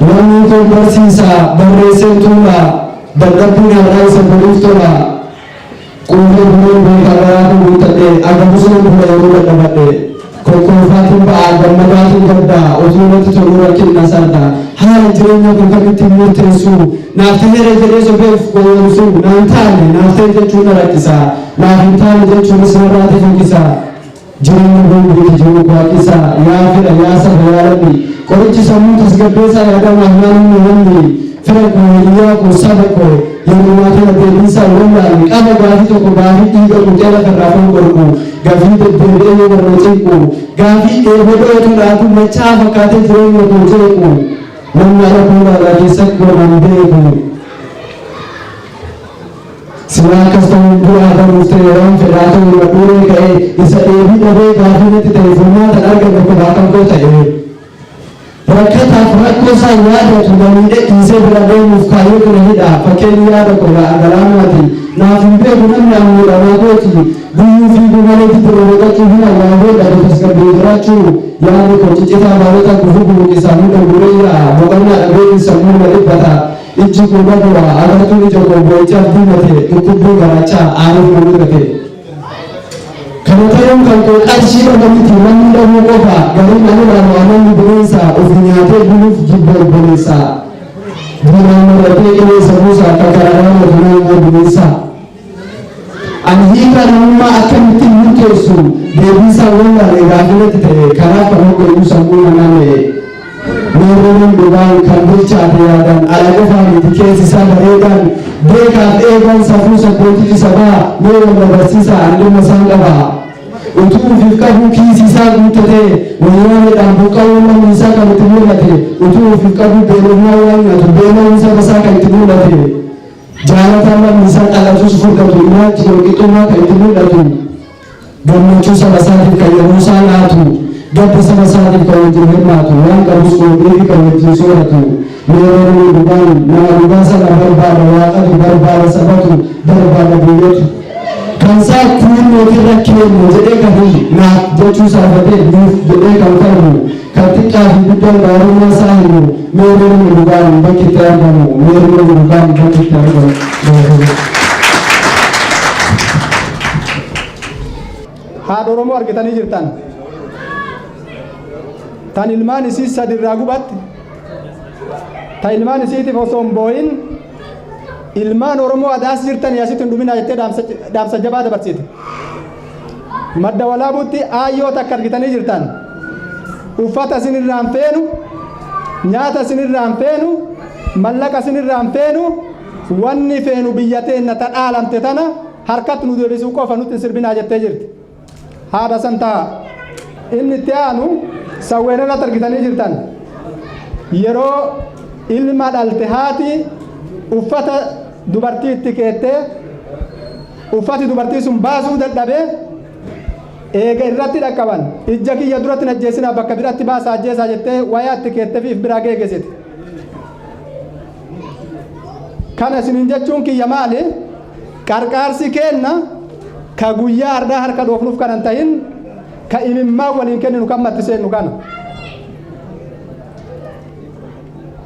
Lammii koo barsiisa, barreesseen tuula, dadhabbiin har'aa isa boriif tola. Quufee buleen beekaa garaa koo guuttadhe agabus nan bula yeroo dadhabadhe. Kokkolfaatiin ba'aa gammadaatiin gaddaa otuu natti toluu rakkinna sarda. Haala jireenya koo kamittiin murteessu naaf taheera jedhee sobeef gowwoomsu naan taane naaf ta'e jechuun na rakkisa naaf hin taane jechuunis narraati fokkisa. Jireenya boombiiti jiru koo haqisa yaa fira yaa saba yaa lammi qorichi sammuu tasgabbeessaa yaadamaaf naanni namni fira koo hiriyaa koo saba koo yeroo kana deebiinsaa wallaale qaba gaafii tokko gaafii dhiiga quuqee lafarraa fonqolqu gaafii deddeebi'ee yeroo na cinqu gaafii dheebee dho'etu laatu machaa fakkaatee jireenya koo jeequ namni ala koo ilaalaa keessa koo nan beeku. Silaa akkas ta'uun bu'aa baruuf ta'e waan fedhaa ta'u madhuuree ka'ee isa dheebii dhabee gaafii natti ta'e furmaatan arganne kophaa kan koo ta'e. Rakkataaf rakkoo isaa yaadatu na miidhe dhiisee bira deemuuf kaayyoo kana hidha fakkeenyi yaada koo yaa'a galaanaati naaf hin beeku namni an miidhamaa kooti guyyuu fiiguu malee diddirra boqochuu hin hawwaan beekadhu tasgabbii jiraachuu yaadni koo ciccitaa baalota gufuu bubuqqisaa hunda guuree yaa'a boqonnaa dhabeetiin sammuun na dhiphata Ijji koo na boo'a, agartuun ija koo boo'ichaaf diimate, dhukkubbiin garaachaa aariif na mudate. Kana ta'uun kan koo qarshii dhaba miti, namni dhabuu qofa, gariin an ilaalu amalli bineensa, ofii nyaatee buluuf jibba obboleessa. Diinaan maratee qilleensa buusa, akka karaa raawwatu naannoo bineensa. Ani hiikaa namummaa akkamittiin murteessu deebiisaa wallaale gaafii natti ta'e kanaaf kan hogganuu sammuu na naanna'e. Meerreen dhugaan kan bilchaate yaadaan ala qofaa miti keessi isaa bareedaan beekaaf eegaan safuu sabboontichi sabaa mee wal na barsiisaa ani dhimma isaan qaba. Utuu ufiif qabuu kiisii isaa guuttatee wayyaaneedhaan buqqa'uun lammii isaa kan itti mul'ate utuu ufiif qabuu beelofnaan waan nyaatu beela'uun saba isaa kan itti mul'ate. Jaalataan lammii isaa dhalatus furdatu ilaalchi walqixxummaa kan itti mul'atu gammachuu saba isaatiif kan yeroo isaa laatu gadda saba isaatiif kan wajjin hirmaatu waan qabus qoodee fi kan wajjin sooratu meerree namni dhugaan nama dhugaa sana barbaada waaqatu barbaada sabatu barbaada biyyatu kan isaa kuunnootirra keenna jedhee kan hin naaf jechuu saafatee nuuf jedhee kan falmu Kan xiqqaa fi guddaan gaarummaa isaa himu, meerre namni dhugaan bakki itti argamu, meerre namni dhugaan bakki itti argamu. Galatoomaa. Haadha Oromoo argitanii jirtan. Tan ilmaan isii sadi irraa gubatte, ta ilmaan isiitiif osoo hin boo'in ilmaan Oromoo adaas jirtan asitti hin dhuminaa jettee dhaamsa jabaa dabarsite. Madda Walaabuutti aayyoo takka argitanii jirtan. Uffata isin irraa hin feenu, nyaata isin irraa hin feenu, mallaqa isin irraa hin feenu, wanni feenu biyya teenna ta dhaalamte tana harkatti nu deebisuu qofa nutti hin sirbinaa jettee jirti. Haadha san ta'a. Inni itti aanu sawweenarratti argitanii jirtan. Yeroo ilma dhalte haati uffata dubartii itti keettee Uffati dubartii sun baasuu dadhabee eega irratti dhaqqaban ijja kiyya duratti hin ajjeesinaa bakka biratti baasaa ajjeesaa jettee wayaa itti keettefi if biraa geegesite. Kana isiniin jechuun kiyya maali? Qarqaarsi keenna ka guyyaa hardhaa harka dhoofnuuf kana hin tahin ka imimmaan waliin kenninu kan matti seennu kana.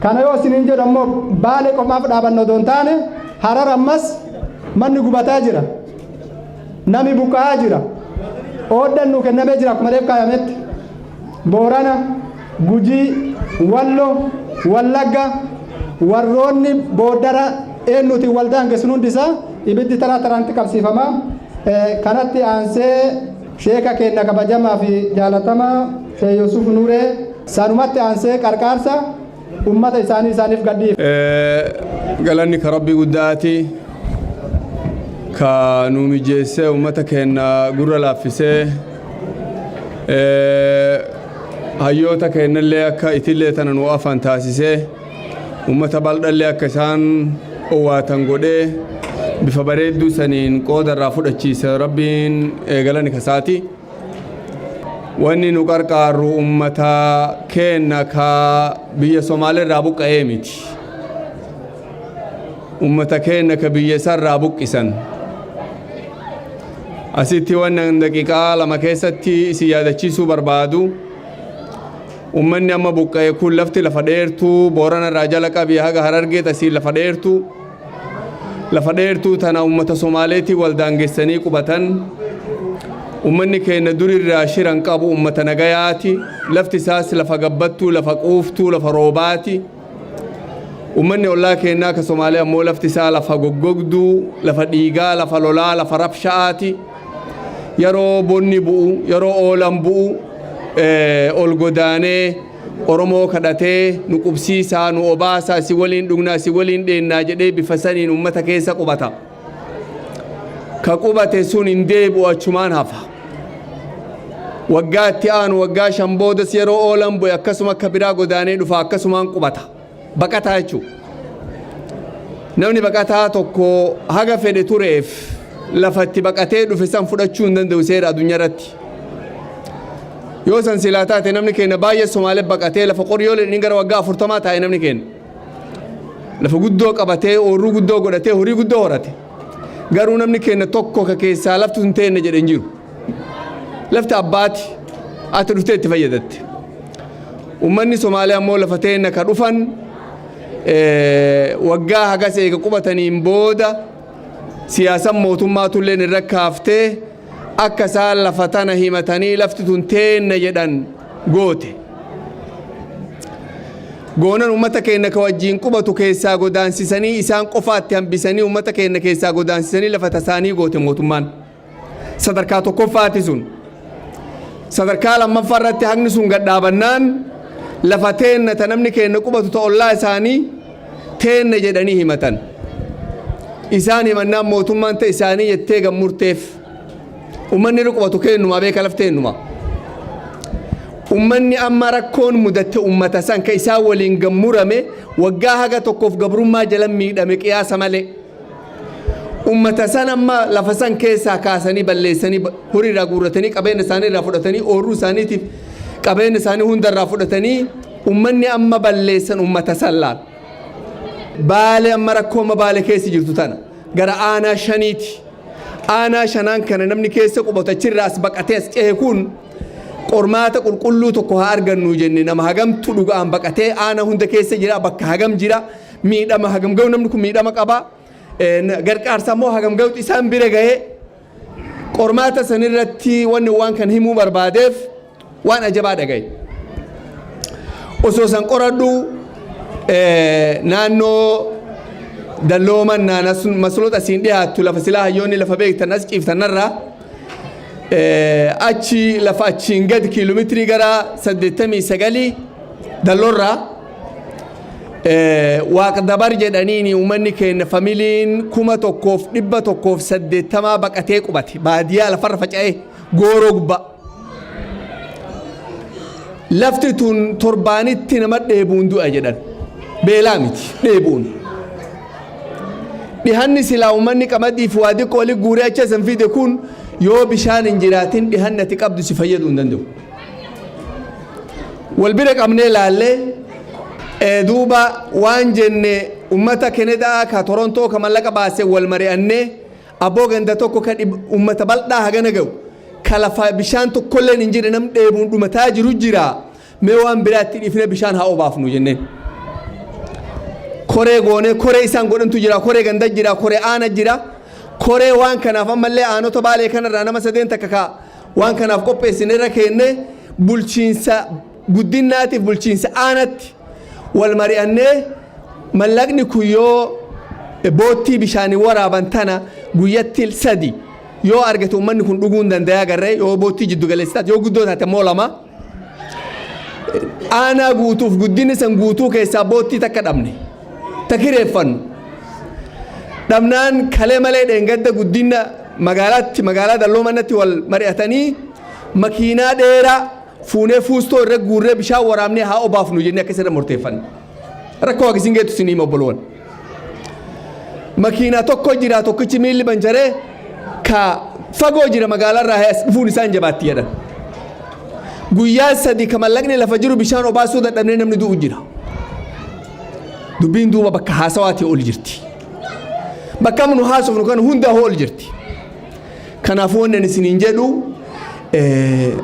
Kana yoo isiniin jedhu ammoo Baalee qofaaf dhaabanna odoo hin taane Harar ammas manni gubataa jira. Nami buqqa'aa jira. Ooddan nuu kennamee jira akkuma reef kaayametti. Boorana, Gujii, Wallo, Wallagga warroonni booddara eenyuutiin wal daangessun hundi isaa ibiddi taraa taraanti qabsiifama. Kanatti aansee sheeka keenna kabajamaa fi jaalatamaa Sheek Yuusuf Nuuree sanumatti aansee qarqaarsa ummata isaanii isaaniif gadhiif. Galanni ka Rabbii guddaati ka nu mijeessee ummata keenna gurra laaffisee hayyoota keennallee akka itillee tana nu afan taasisee ummata baldhallee akka isaan owwaatan godhee bifa bareedduu saniin qooda irraa fudhachiise Rabbiin galanni kasaati. Wanni nu qarqaarru ummata keenna ka biyya Somaalee irraa buqqa'ee miti. Ummata keenna ka biyya isarraa buqqisan. Asitti wannan daqiiqaa 2 keessatti isin yaadachiisuu barbaadu. Ummanni amma buqqa'e kun lafti lafa dheertuu Boorana irraa jala qabii haga Harargee tasiin lafa dheertuu. Lafa dheertuu tana uummata Somaaleetii wal daangessanii qubatan. Uummanni keenya durirraa shiran qabu, uummata nagayaati. Lafti isaas lafa gabbattuu, lafa quuftuu, lafa roobaati. Uummanni ollaa keenyaa ka Somaalee ammoo lafti isaa lafa goggogduu, lafa dhiigaa, lafa lolaa, lafa rabsha'aati. Yeroo bonni bu'u, yeroo oolan bu'u, ol godaanee Oromoo kadhatee, "Nu qubsiisaa, nu obaasaa, si waliin dhugnaa, si waliin dheennaa," jedhee bifa saniin uummata keessa qubata. Ka qubate sun hin deebi'u, achumaan hafa. Waggaa itti aanu, waggaa 5 boodas yeroo oolan bu'e akkasuma akka biraa godaanee dhufa, akkasumaan qubata. Baqataa jechuudha. Namni baqataa tokko haga fedhe tureef lafatti baqatee dhufe san fudhachuu hin danda'u seera addunyaa irratti. Yoo san silaa taate, namni keenya baay'ee Somaalee baqatee lafa qoryoo inni gara waggaa 40 taa'e, namni keenya. Lafa guddoo qabatee, oorruu guddoo godhatee, horii guddoo horate. Garuu namni keenya tokko ka keessaa lafti hin teenne jedhe hin jiru. Lafti abbaati, ati dhuftee itti fayyadatte. Uummanni Somaalee ammoo lafa teenna ka dhufan waggaa hagas eega qubataniin booda siyaasan mootummaatulleen irra kaaftee akka isaan lafa tana himatanii lafti tun teenna jedhan goote. Goonan uummata keenya ka wajjiin qubatu keessaa godaansisanii, isaan qofaatti hambisanii, uummata keenya keessaa godaansisanii lafa tasaanii goote mootummaan. Sadarkaa tokkoffaati sun. Sadarkaa lammaffaa irratti haqni sun gadhaabannaan lafa teenna ta namni keenya qubatu ta ollaa isaanii teenna jedhanii himatan. Isaan himannaan mootummaan ta isaanii jettee gammurteef. Uummanni irra qubatu keennumaa beeka, lafti teennumaa. Uummanni amma rakkoon mudatte uummata san ka isaan waliin gammurame, waggaa haga tokkoof gabrummaa jala miidhame qiyaasa malee. Uummata san amma lafa san keessaa kaasanii balleessanii, horii irraa guurratanii, qabeenya isaanii irraa fudhatanii, oorruu isaaniitiif qabeenya isaanii hunda irraa fudhatanii, uummanni amma balleessan uummata san laal. Baalee amma rakkoo amma Baalee keessa jirtu tana gara aanaa shaniiti. Aanaa shanaan kana namni keessa qubatu achirraa as baqatee as cehe kun qormaata qulqulluu tokko haa argannu jenne. Nama hagamtu dhugaan baqatee aanaa hunda keessa jira? Bakka hagam jira? Miidhama hagam ga'u namni kun miidhama qaba? Gargaarsa immoo hagam ga'utu isaan bira ga'ee? Qormaata sanirratti wanni waan kan himuu barbaadeef waan ajabaa dhagaye. Osoo san qoradhu naannoo dallooman masloota asiin dhiyaattu, lafa silaa hayyoonni lafa beektan as ciiftanarraa achi, lafa achiin gadi kiiloomeetirii gara 89 dalloorraa Waaqdabar jedhaniini, uummanni keenya familiin 1180 baqatee qubate, baadiyyaa lafarra faca'ee gooroo gubbaa. Lafti tun torbaanitti nama dheebuun du'a jedhan. Beelaa miti, dheebuun. Dhihanni silaa uummanni qamadii fi waa xiqqoo walitti guuree achi asan fide kun yoo bishaan hin jiraatin dhihanni ati qabdu si fayyaduu hin danda'u. Wal bira qabnee laallee duuba waan jenne, ummata Kenedaa ka Torontoo ka mallaqa baase wal mari'annee, abboo ganda tokko ka ummata bal'aa hagana ga'u ka lafa bishaan tokkolleen hin jirre, nam dheebuun dhumataa jiru jira, mee waan biraatti dhiifnee bishaan haa obaafnu jenneen. Koree goonee, koree isaan godhantu jira, koree ganda jira, koree aana jira, koree waan kanaaf ammallee aanota Baalee kanarraa nama sadeen takka ka waan kanaaf qopheessine irra keenne, bulchiinsa guddinnaatiif bulchiinsa aanatti wal mari'annee, mallaqni kun yoo boottii bishaanii waraaban tana guyyatti sadi yoo argate uummanni kun dhuguu hin danda'a agarree, yoo boottii jiddu galeessa taate, yoo guddoo taate immoo lama. Aanaa guutuuf guddinni san guutuu keessaa boottii takka dhabne, takireeffannu dhabnaan, kalee malee dheengadda guddina magaalaatti, magaalaa dalloo manatti wal mari'atanii, makiinaa dheeraa fuunee fuustoo irra guurree bishaan waraabnee haa obaafnu jennee akkasirra murteeffanne. Rakkoo akkasiin geettu isin hima, obboloowwan. Makiinaa tokko jira, tokkichi miilli banjaree ka fagoo jira, magaalaarraa as dhufuun isaan jabaatti jedhan. Guyyaa 3 ka mallaqni lafa jiru bishaan obaasuu dadhabnee namni du'u jira. Dubbiin duuba bakka haasawaatii ol jirti. Bakka nu haasofnu kan hundaa ol jirti. Kanaafuu wanni ani isiniin jedhu,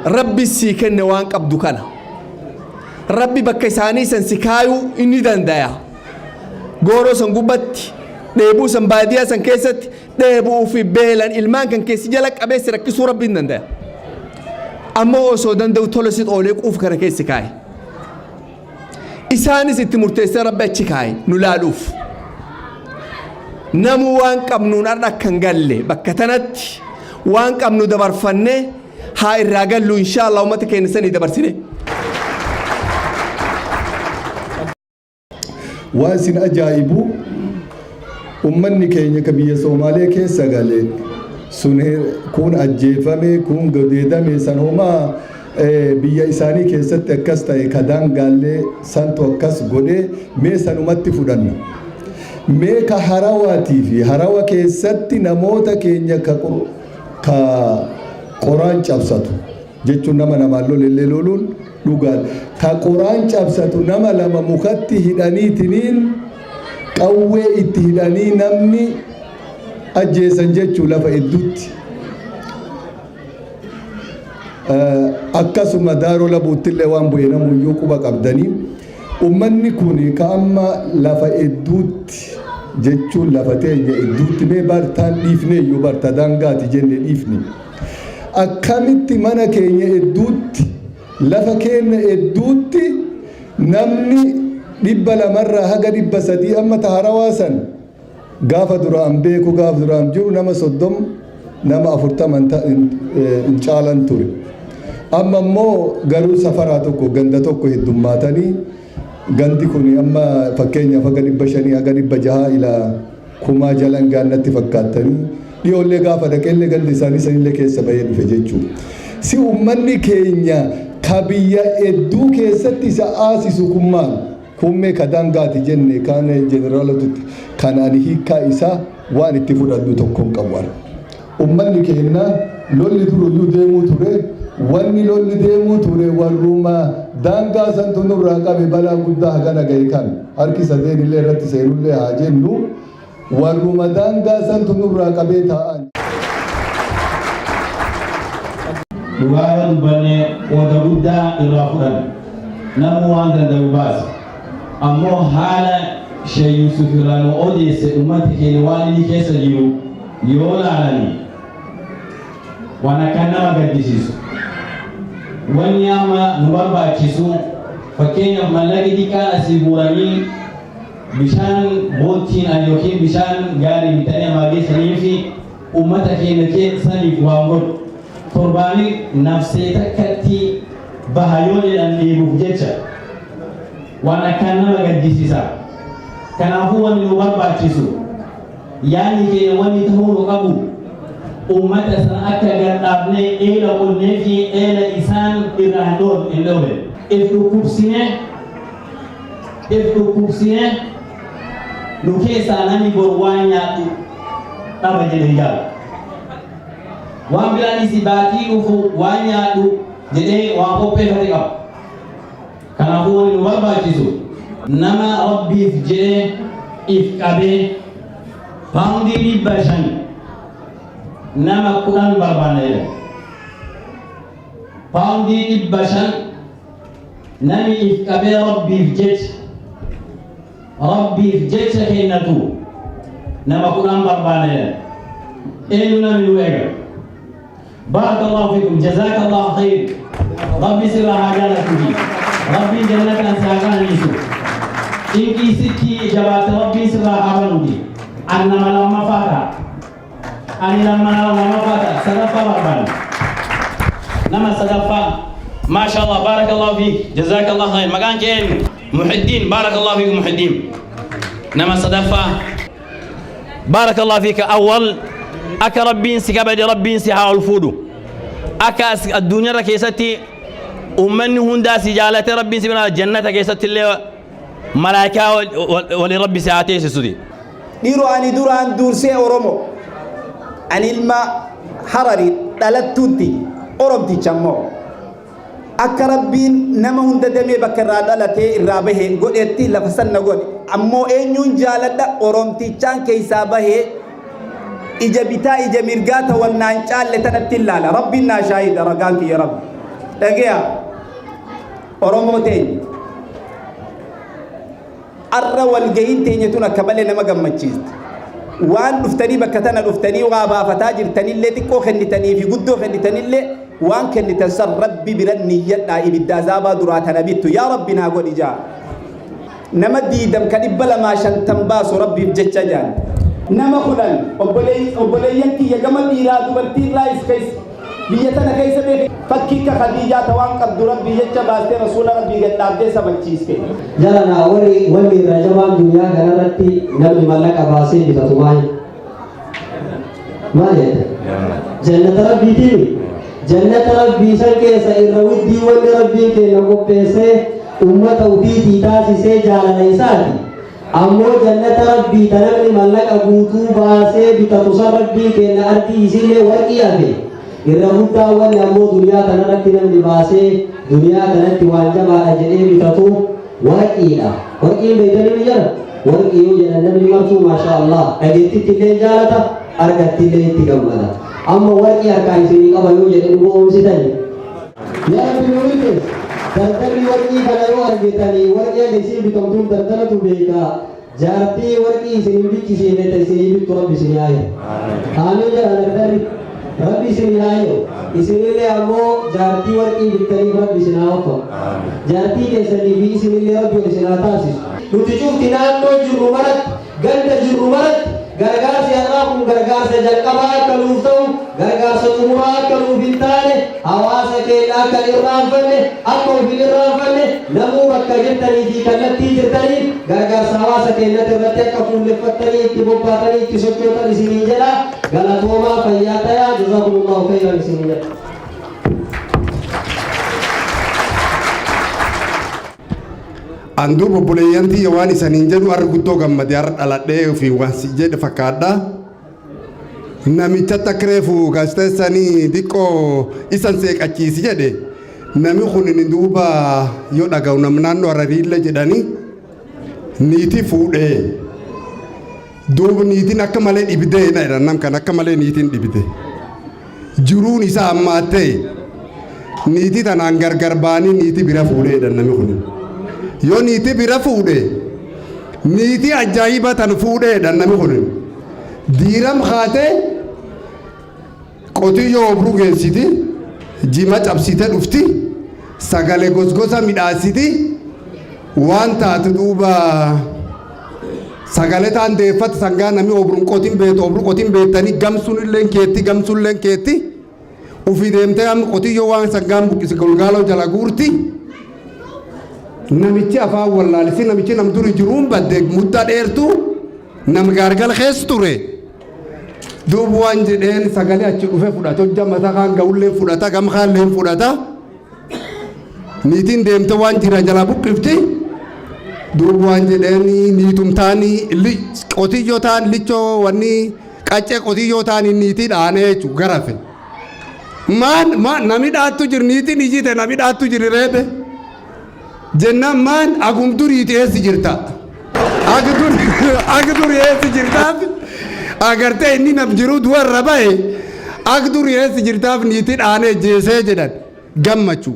Rabbi sii kenne waan qabdu kana. Rabbi bakka isaanii san si kaayuu inni danda'a. Gooroo san gubbatti Dheebuu san baadiyaa san keessatti dheebuu fi beelan ilmaan kan keessi jala qabee si rakkisuu Rabbiin danda'a. Ammoo osoo danda'u tola si oolee quuf kana keessi kaa'e. Isaanis itti murteessee Rabbi achi kaa'e nu laaluuf. Namuu waan qabnuun har'a akka hin galle, bakka tanatti waan qabnu dabarfannee haa irraa gallu, inshaallah, uummata keenya sanii dabarsine. Waan isin ajaa'ibu, ummanni keenya ka biyya Soomaalee keessa gale sun kun ajjeefame, kun godeedame, san homaa biyya isaanii keessatti akkas ta'e, ka daangaallee santu akkas godhe, mee sanumatti fudhanna. Mee ka harawaatii fi harawa keessatti namoota keenya ka qoraan cabsatu jechuun nama namaan lolellee loluun dhugaan ka qoraan cabsatu nama lama mukatti hidhaniitiniin qawwee itti hidhanii namni ajjeesan jechuu lafa idduutti. Akkasuma Daaroo Labuuttillee waan bu'e namuyyuu quba qabdanii. Ummanni kun ka amma lafa idduutti jechuun lafa teenya idduutti, mee bartaan dhiifne iyyuu, barta daangaati jenne dhiifne. Akkamitti mana keenya idduutti, lafa keenya idduutti namni 200rraa haga 300? Amma ta harawaa san gaafa duraan beeku, gaafa duraan jiru nama 30, nama 40 hin caalan ture. Amma immoo garuu safaraa tokko, ganda tokko heddummaatanii, gandi kun amma fakkeenyaaf haga 500, haga 600 ila kumaa jalan gaannatti fakkaattanii dhiyoollee gaafa dhaqeellee gandi isaanii sanillee keessa bahee dhufe jechuudha. Si ummanni keenya ka biyya hedduu keessatti isa aasisu kun maal? Kummee ka daangaati jenne kaan jeneraalotatti kan ani hiikkaa isaa waan itti fudhadhu tokko hin qabu ani. Ummanni keenya lolli duruyyuu deemuu ture, wanni lolli deemuu ture warruma daangaa santu nurraa qabe. Balaa guddaa hagana gahe kan harki sadeen illee irratti seenullee haa jennu, warruma daangaa santu nurraa qabee taa'an. Dhugaa yoo dubbanne, qooda guddaa irraa fudhan. Namuu waan danda'u baase. Ammoo haala Sheekh Yuusuf irraa nu odeesse, ummati keenya waan inni keessa jiru yoo laalani, waan akkaan nama gaddisiisu. Wanni amma nu barbaachisu, fakkeenyaaf mallaqi xiqqaan asii guuranii bishaan boottiin yookiin bishaan gaarii bitanii amaa geessanii fi ummata keenya saniif waan godhu torbaanii nafsee takkatti baha yoo jedhan dheebuuf jecha waan akkaan nama gaddisiisa. Kanaafuu wanni nu barbaachisu, yaadni keenya wanni ta'uu nu qabu, ummata sana akka gadhaabnee eela qonnee fi eela isaan irraa hin dhoowwe. If dhukkubsine nu keessaa namni bor waan nyaadhu dhaba jedhe jaalu. Waan biraan isi baatii dhufu waan nyaadhu jedhee waan qopheeffate qaba. Kanaafuu wanni nu barbaachisu, nama Rabbiif jedhee if qabee paawundii 500 nama 10 barbaanna jedha. Paawundii 500 nami if qabee Rabbiif jecha kennatu nama 10 barbaanna jedha. Eenyu namni nu eega? بارك الله فيكم، جزاك الله خير. ربي سر حاجاتك فيه، ربي جنة ساقان يسوع إنكي ستي جبات، ربي سر حاجاتك. أنما لما فاتا، أني لما فاتا صدفة بربان نما صدفة. ما شاء الله، بارك الله فيك، جزاك الله خير. مكان كين محي الدين. بارك الله فيك محي الدين. نما صدفة، بارك الله فيك. أول akka Rabbiin si kabaje, Rabbiin si haa ol fuudhu. Akka addunyaarra keessatti ummanni hundaa si jaalate, Rabbiin si bira jannata keessatti illee malaayikaa waliin Rabbi si haa teessisuti. Dhiiroo, ani duraan dursee Oromo. Ani ilma Hararii dhalattuutti Oromticha immoo. Akka Rabbiin nama hunda damee bakka irraa dhalatee irraa bahe godhetti lafa sanna godhe. Ammoo eenyuun jaaladha? Oromtichaan keessaa bahee ija bitaa ija mirgaa tawannaan caalle tanatti ilaala. Rabbiin naa shaahida, ragaan kiyya Rabbi. Dhageya, Oromoo teenya. Arra walgahiin teenya tun akka malee nama gammachiisti. Waan dhuftanii bakka tana dhuftanii waa baafataa jirtanillee, xiqqoo kennitanii fi guddoo kennitanillee, waan kennitan san Rabbi biran niyyadhaa. Ibidda azaabaa duraa tana bittu yaa Rabbi naa godhi jaa. Nama 20 ka 250 baasu Rabbiif jecha jaan. Nama 10, obboleeyyan kiyya gama dhiiraa dubartii irraa is keessa biyya tana keessa beeke, fakkii ka Khadiijaa ta waan qabdu Rabbii jecha baastee Rasuula Rabbii gad dhaabdee sabachiiste. Jalana warri wanni irra jabaan duniyaa kanarratti namni mallaqa baasee bitatu maali? Maal jedha? Jannata Rabbiitiin. Jannata Rabbii san keessa irra widdii wanni Rabbiin keenya qopheessee ummata ufiitii taasisee jaalala isaati. Ammoo jannata Rabbii ta namni mallaqa guutuu baasee bitatu san Rabbiin keenya ardii isiillee warqii hafe. Irra guddaa wanni ammoo duniyaa kanarratti namni baasee duniyaa kanatti waan jabaadha jedhee bitatu warqiidha. Warqiin beektanii ni jira? Warqii yoo jedhan namni martuu maasha Allah dhageettitti illee jaalata, argatti illee itti gammada. Amma warqii harkaan isinii qaba yoo jedhe dhuga oomsitani. Yaa Rabbi nu milkeessi. Daldalli warqii kana yoo argitanii, warqii akka isiin bitamtuun daldalatu beeka. Jaartii warqii isin hin bichisiifne ta isinii bittu Rabbi isinii haa hiru. Aamiin jedha dardarri. Rabbi isinii haa hiru. Isinillee ammoo jaartii warqii bittaniif Rabbi isin haa waffaqu. Jaartii keessanii fi isinillee Rabbi ol isin haa taasisu. Nuti cufti naannoo jirru maratti, ganda jirru maratti, gargaarsi har'aa kun gargaarsa jalqabaa akka nuuf ta'u, gargaarsa xumuraa akka nuuf hin taane, hawaasa keenya akka hin irraanfanne, akka of hin irraanfanne, namuu bakka jirtanii fi kallattii jirtaniin gargaarsa hawaasa keenyatti irratti akka fuulleffattanii itti bobbaatanii itti sochootan isiniin jedha. Galatoomaa, fayyaa tayaa, jazaakumullahu khayran isiniin jedha. An duuba obboleeyyan tiyya waan isaniin jedhu, har'a guddoo gammade, har'a dhaladhee fi waan si jedhe fakkaadha. Namicha takka reefu gaazexeessanii diqqoo isan seeqachiisi jedhe, nami kun inni duuba yoo dhaga'u nam naannoo Harariillee jedhanii niitii fuudhee, duuba niitiin akka malee dhibdee na jedhan. Nam kan akka malee niitiin dhibde, jiruun isaa hammaattee, niitii tanaan gargar baanii niitii bira fuudhee jedhan. Nami kun yoo niitii bira fuudhe, niitii ajaa'iba tan fuudhee jedhan. Nami kun diiram kaatee qotiyyoo obruu geessiti, jima cabsite dhufti, sagale gosgosa midhaasiti, waan taate duuba sagale taan deeffata. Sangaa nami obruun qotin beetu, obruu qotin beektanii, gamsuun illeen keetti, gamsuun illeen keetti ufii deemtee amma qotiyyoo waan sangaan buqqise golgaaloo jala guurti. Namichi afaan wallaalisi, namichi nam duri jiruun badde, muddaa dheertuu nam gaargala keessa ture. Duuba waan jedheen, sagalee achi dhufe fudhata, hojja mataa kaan ga'ullee fudhata, gam kaanillee fudhata. Niitiin deemte waan jira jalaa buqqifti. Duuba waan jedheen, niitumtaanii qotiyyoo ta'an lichoo wanni qaccee qotiyyoo ta'anii niitii dhaanee jechuudha garafe. Maan maan nami dhaattu jiru, niitiin iyyite, nami dhaattu jiru reebe. Jennaan maan agum duriiti eessi jirta? Ag duri eessi jirtaaf agartee inni nam jiru du'arra bahe, ag duri eessi jirtaaf niitii dhaanee jeesee jedhan gammachuu.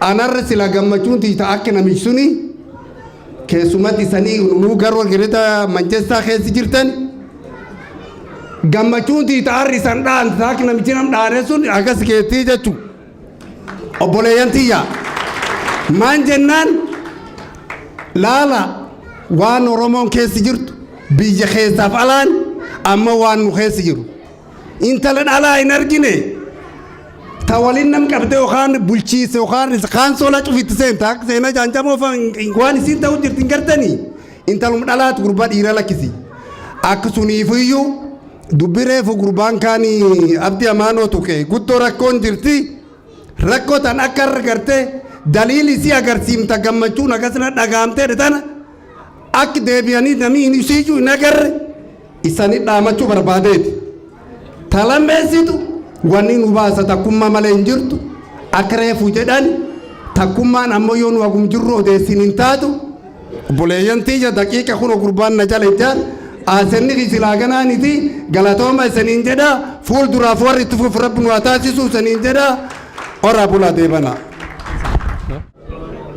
Anarra sila gammachuun tiita akka namichi suni keessumatti isanii nuu garuu Greater Manchester keessa jirtan, gammachuun tiita harri isan dhaan akka namichi nam dhaane sun akkas keettii jechuudha. Obboleeyyan tiyya, maan jennaan, laala, waan Oromoon keessi jirtu biyya keessaaf alaan amma waan nu keessi jiru. Intala dhalaa hin argine ta waliin nam qabde yookaan bulchiise yookaan kaansola cufitti seenta akka seenaa jaanjamoo waan isiin ta'u jirti hin gartanii, intalum dhalaatu gurbaa dhiira lakkisi. Akka suniifiyyuu dubbi reefu gurbaan kaanii Abdii Amaanoo tuqe, guddoo rakkoon jirti. Rakkoo tan akka irra gartee daliili isii agarsiimta, gammachuun akkasina dhagaamtee tana akka deebi'anii namni hin isiiyyuu hin agarre isanii dhaamachuu barbaadeeti. Talammeessitu wanni nu baasa takkummaa malee hin jirtu. Akka reefu jedhan, takkummaan ammoo yoo nu hagum jirru odeessin hin taatu. Obboleeyyan tiyya, daqiiqa kun gurbaan na jala ijaan aasenni silaa ganaaniti, galatooma isaniin jedha. Fuul duraaf warri itti fufu Rabbi nu haa taasisu isaniin jedha. Oraa bulaa, deebana.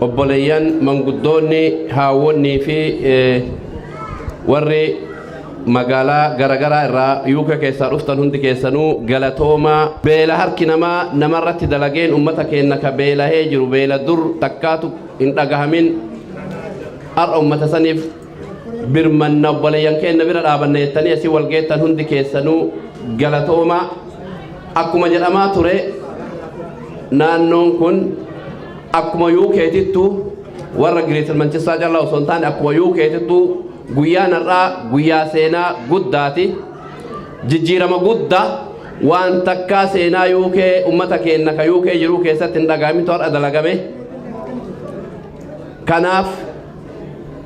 Obboleeyyan, manguddoonni, haawwonnii fi warri Magaalaa garagaraa irraa UK keessaa dhuftan hundi keessanuu galatoomaa. Beela harki namaa namarratti dalageen ummata keenya ka beelahee jiru, beela dur takkaatu hin dhagahamin, har'a ummata saniif birmanna, obboleeyyan keenya bira dhaabanna jettanii asii wal geettan hundi keessanuu galatoomaa. Akkuma jedhamaa ture, naannoon kun akkuma UKtittu, warra Greater Manchester callaa osoo hin taane, akkuma UKtittu guyyaan har'aa guyyaa seenaa guddaati. Jijjiirama guddaa waan takkaa seenaa UK ummata keenya ka UK jiruu keessatti hin dhagahamintu har'a dalagame. Kanaaf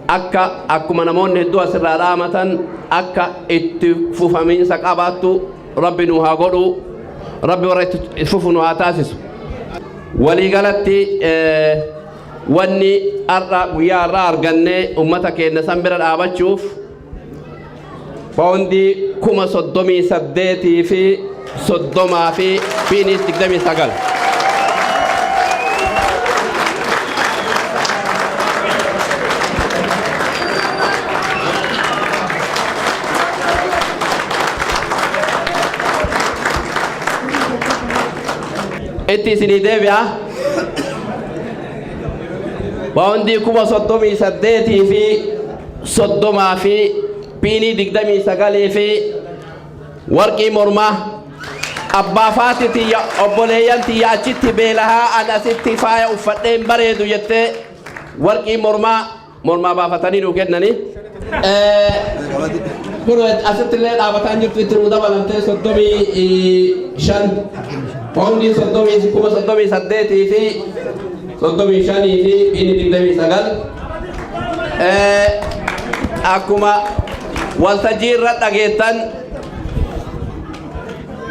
akka akkuma namoonni hedduu asirraa dhaamatan, akka itti fufamiinsa qabaattu Rabbi nu haa godhu, Rabbi warra itti fufu nu haa taasisu. Waliigalatti wanni har'a guyyaa har'aa argannee ummata keenya san bira dhaabachuuf paawundii 38,030 fi piiniis 29. Itti isinii deebi'a. Paawundii 38,030 fi piinii 29 fi warqii mormaa abbaa faati tiyya, obboleeyyan tiyya achitti beelahaa, an asitti faaya uffadheen bareedu jettee warqii mormaa mormaa baafatanii nuu kennanii. Kun asitti illee dhaabataan jirtu, itti nuu dabalamtee 35, paawundii 38,035 fi piinii 29. Akkuma waltajjii irra dhageettan,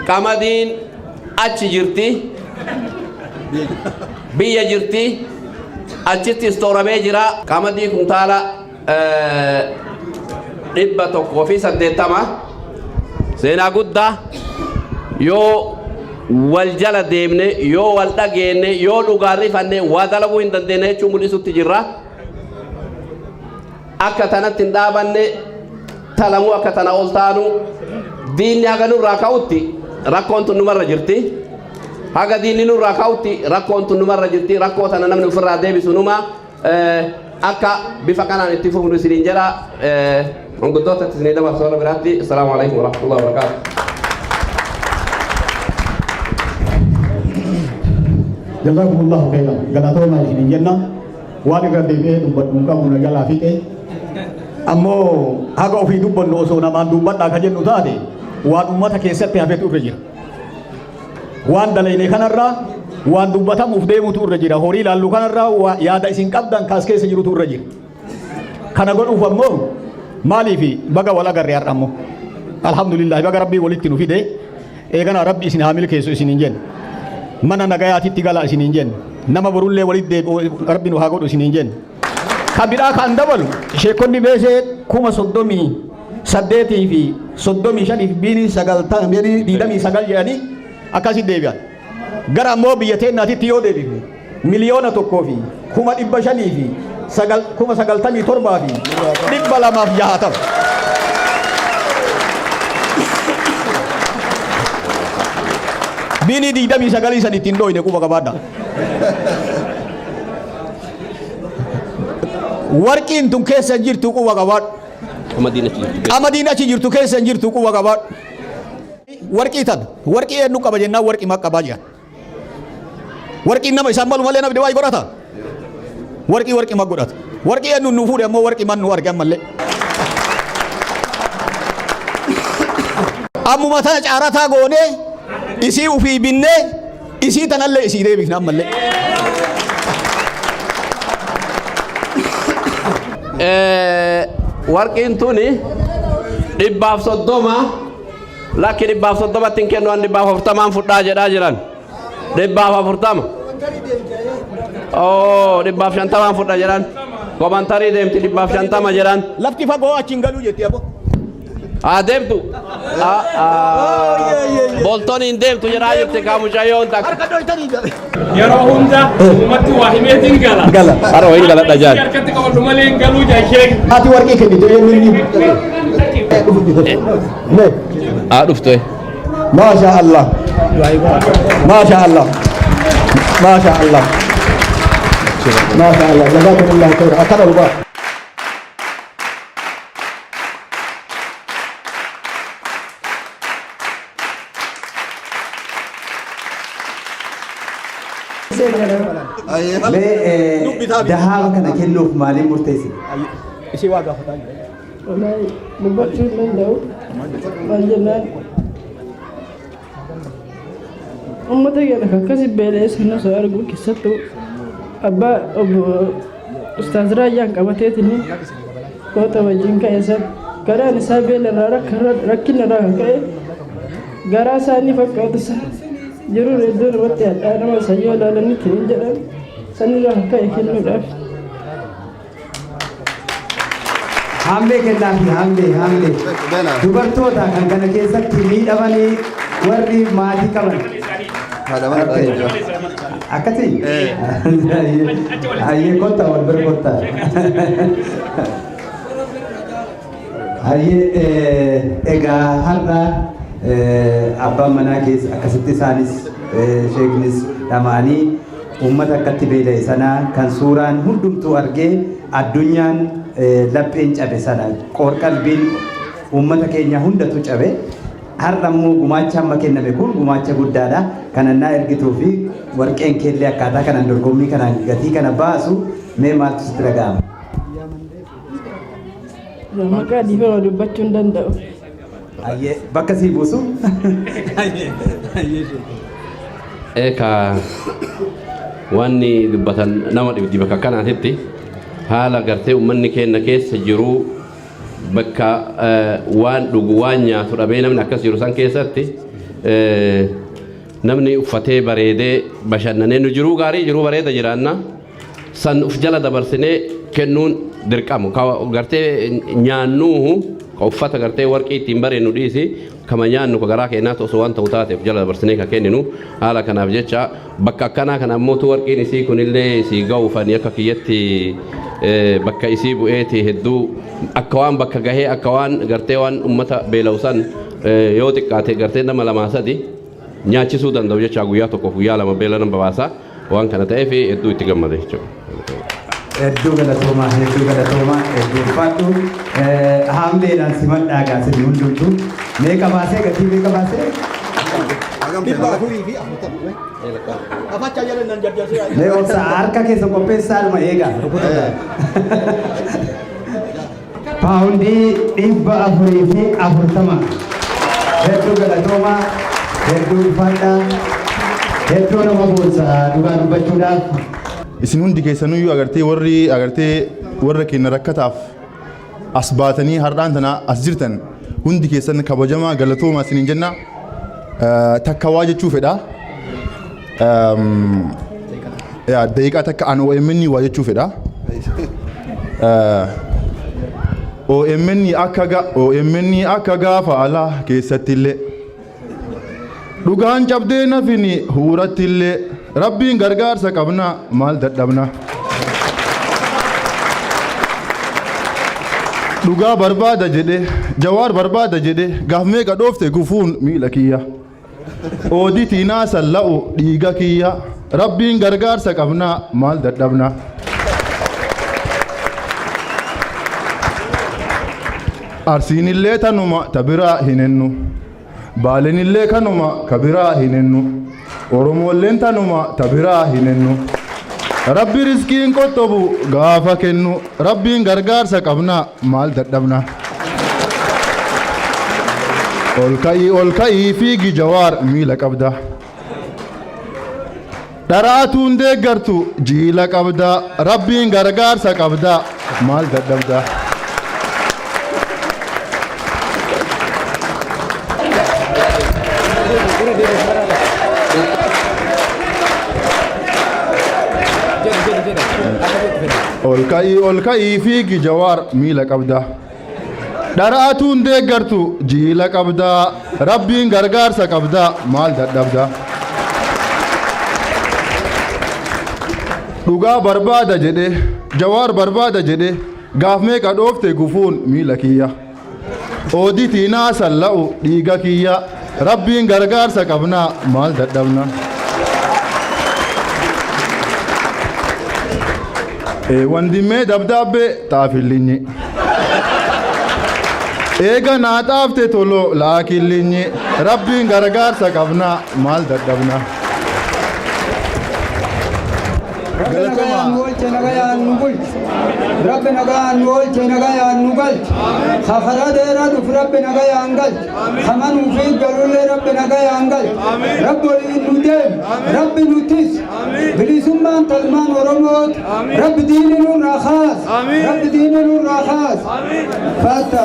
qamadiin achi jirti, biyya jirti, achitti istooramee jira. Qamadii kuntaala 180. Seenaa guddaa yoo wal jala deemne, yoo wal dhageenne, yoo dhugaan rifanne, waa dalaguu hin dandeenye jechuun mul'isutti jirra. Akka tanatti hin dhaabanne, talamuu akka tana ol taanu, diinni haga nurraa ka'utti rakkoon tun numarra jirti. Haga diinni nurraa ka'utti rakkoon tun numarra jirti. Rakkoo tana namni ofirraa deebisu numa. Akka bifa kanaan itti fufnu isiniin jedha. Manguddoota isinii dabarsu warra biraatti. Assalaamu alaikum warahmatullahi wabarakatuh. Jazakumullahu khairan. Galatoomaa isiniin jenna. Waan irra deebi'ee dubbadhu hin qabu, na jalaa fixe. Ammoo haga ofii dubbannu osoo namaan dubbadhaa ka jennu taate, waan ummata keessatti hafetu irra jira. Waan dalayne kanarraa waan dubbatamuuf deemutu irra jira. Horii ilaallu kanarraa yaada isin qabdan kaas keessa jirutu irra jira. Kana godhuuf ammoo maaliif baga wal agarre har'a ammoo. Alhamdulillah, baga Rabbii walitti nu fide. Eegana Rabbi isin haa milkeessu isiniin jenna. Mana nagayaatitti gala isiniin jenna. Nama borullee walitti deebi'u Rabbi nu haa godhu isiniin jenna. Kan biraa kan dabalu, sheekonni beesee 38,035 fi biinii 29 jedhanii akkasitti deebi'an. Gara ammoo biyya teennaatitti yoo deebifne, 1,509,097,260. Biinii 29 san ittiin dhooyne, quba qabaadha. Warqiin tun keessa hin jirtu, quba qabaadhu. Qamadiin achi jirtu. Qamadiin achi jirtu keessa hin jirtu, quba qabaadhu. Warqii tan warqii eenyu qaba jennaan, warqii maa qabaa jedhan. Warqiin nama isaan malu malee namni waa'ee godhata. Warqii warqii ma godhata. Warqii eenyu nu fuudhe ammoo warqii man nu arge ammallee. Ammuma tana caarataa goonee isii ufii binnee isii tanallee isii deebifna ammallee. Warqiin tuni 130, lakki, 130tti hin kennu, an 140n fudhaa jedhaa jiran. 140. Oo, 150n fudha jedhan. Komantarii deemti, 150 jedhan. Lafti fagoo achi hin galuu jetti abo. Haa deemtu. Boltoon hin deemtu jedhaa jirti kaa mucayyoon takka. Yeroo hunda uumatti waa himeetiin gala. Gala. Haroo hin galadha jaan. Harkatti qabadhu malee hin galuu jaa sheek. Haati warqii kennite eenyu inni? Haa dhuftu. Maasha Allah. Maasha Allah. Maasha Allah. Maasha Allah. Jazakumullahu khairan. Akkana dhugaa. Mee dahaaba kana kennuuf maaliin murteessite? Isii waa gaafataa jira. Wallahi dubbachuu hin danda'u. Maal jennaan, uummata keenya kan akkasi beela'ee sana osoo argu, keessattuu abbaa obbo Ustaaz Raayyaan qabateetiin goota wajjin ka'e san, garaan isaa beela irraa, rakkina irraa kan ka'e garaa isaanii fakkaatu san jiruun iddoo namatti hadhaa nama sayyoo ilaalanitti hin jedhan sanirraa kan ka'e kennuudhaaf. Haamlee kennaafi, haamlee, haamlee. Dubartoota kan kana keessatti miidhamanii, warri maatii qaban. Akkasii? Hayyee, kottaa, wal bira kottaa. Hayyee, egaa har'a abbaan manaa keessa akkasitti isaanis sheeknis dhama'anii uummata akkatti beela'e sana kan suuraan hundumtuu argee addunyaan lapheen cabe sana, qoorqalbiin uummata keenya hundatu cabe. Har'a immoo gumaacha amma kenname kun gumaacha guddaadha. Kanannaa ergituu fi warqeen keellee akkaataa kanaan dorgommii kanaan gatii kana baasu, mee maaltu sitti dhaga'ama? Maqaa dhiifama, dubbachuu hin danda'u. Ayyee, bakka sii buusu. Eekaa, wanni dubbatan nama dhibdi. Bakka kanaatitti haala gartee uummanni keenya keessa jiru, bakka waan dhugu waan nyaatu dhabee namni akkas jiru san keessatti, namni uffatee bareedee bashannanee nu jiruu gaarii jiruu bareeda jiraanna san uf jala dabarsinee kennuun dirqamu. Ka gartee nyaannuuhu, ka uffata gartee warqii ittiin bareennu dhiisi, kama nyaannu ka garaa keenyaatti osoo waan ta'u taateef jala dabarsinee ka kenninu. Haala kanaaf jecha bakka akkanaa kana ammoo warqiin isii kunillee isii ga'uufani akka kiyyatti bakka isii bu'eeti hedduu akka waan bakka gahee, akka waan gartee waan ummata beela'u san yoo xiqqaate gartee nama lamaa sadi nyaachisuu danda'u jecha, guyyaa tokkoof guyyaa lama beela nama baasa waan kana ta'eef hedduu itti gammade jechuudha. Hedduu galatoomaa, hedduu galatoomaa, hedduu ulfaadhu. Haamleedhaan simadhaa gaasinii hundumtu. Meeqa baasee, gatii meeqa baasee? 440. Afachaa jala nan jarjarsee. Mee obsa, harka keessa qopheessaadhuma eegaa. Paawundii 440. Hedduu galatoomaa, hedduu ulfaadhaa, hedduu nama boonsa dhugaa dubbachuudhaaf. Isin hundi keessanuyyuu agartee, warri agartee warra keenya rakkataaf as baatanii har'aan tana as jirtan hundi keessan kabajamaa, galatoomaa isiniin jenna. Takka waa jechuu fedha. Daqiiqaa takka an OMN waa jechuu fedha. OMN akka gaafa alaa keessatti illee dhugaan cabdee nafini huuratti illee rabbiin gargaarsa qabna, maal dadhabna. Dhugaa barbaada jedhe, Jawaar barbaada jedhe, gaaf meeqa dhoofte gufuun miila kiyya. Ooditii naasan la'u dhiiga kiyya, rabbiin gargaarsa qabna, maal dadhabna. Arsiinillee tanuma, ta biraa hin hennu. Baalenillee kanuma, ka biraa hin hennu. Oromoolleen tanuma, ta biraa hin hennu. Rabbi riskiin qottobu gaafa kennu, rabbiin gargaarsa qabna, maal dadhabna. Ol ka'ii, ol ka'ii fiigi Jawaar, miila qabda. Dharaatuun deeggartu jiila qabda, rabbiin gargaarsa qabda, maal dadhabda. Ol ka'ii, ol ka'ii fiigi Jawaar, miila qabda. Dharaatuun deeggartu jiila qabda, rabbiin gargaarsa qabda, maal dadhabda. Dhugaa barbaada jedhe, Jawaar barbaada jedhe, gaaf meeqa dhoofte gufuun miila kiyya. Ooditii naa salla'u dhiiga kiyya. Rabbiin gargaarsa qabnaa maal dadhabna. Wandimmee dabdaabbee xaafillinyi. Eega naa xaafte tolo laakillinyi. Rabbiin gargaarsa qabnaa maal dadhabna. Rabbi nagayaan nu oolche nagayaan nu bulche. Rabbi nagayaan nu oolche nagayaan nu galche. Ka karaa dheeraa dhufu Rabbi nagayaan galche. Ka manuu fi galullee Rabbi nagayaan galche. Rabbi waliin nu deemu. Rabbi nu tisi. Bilisummaan talmaan Oromooti. Rabbi diini nurraa kaas. Rabbi diini nurraa kaas. Fatta.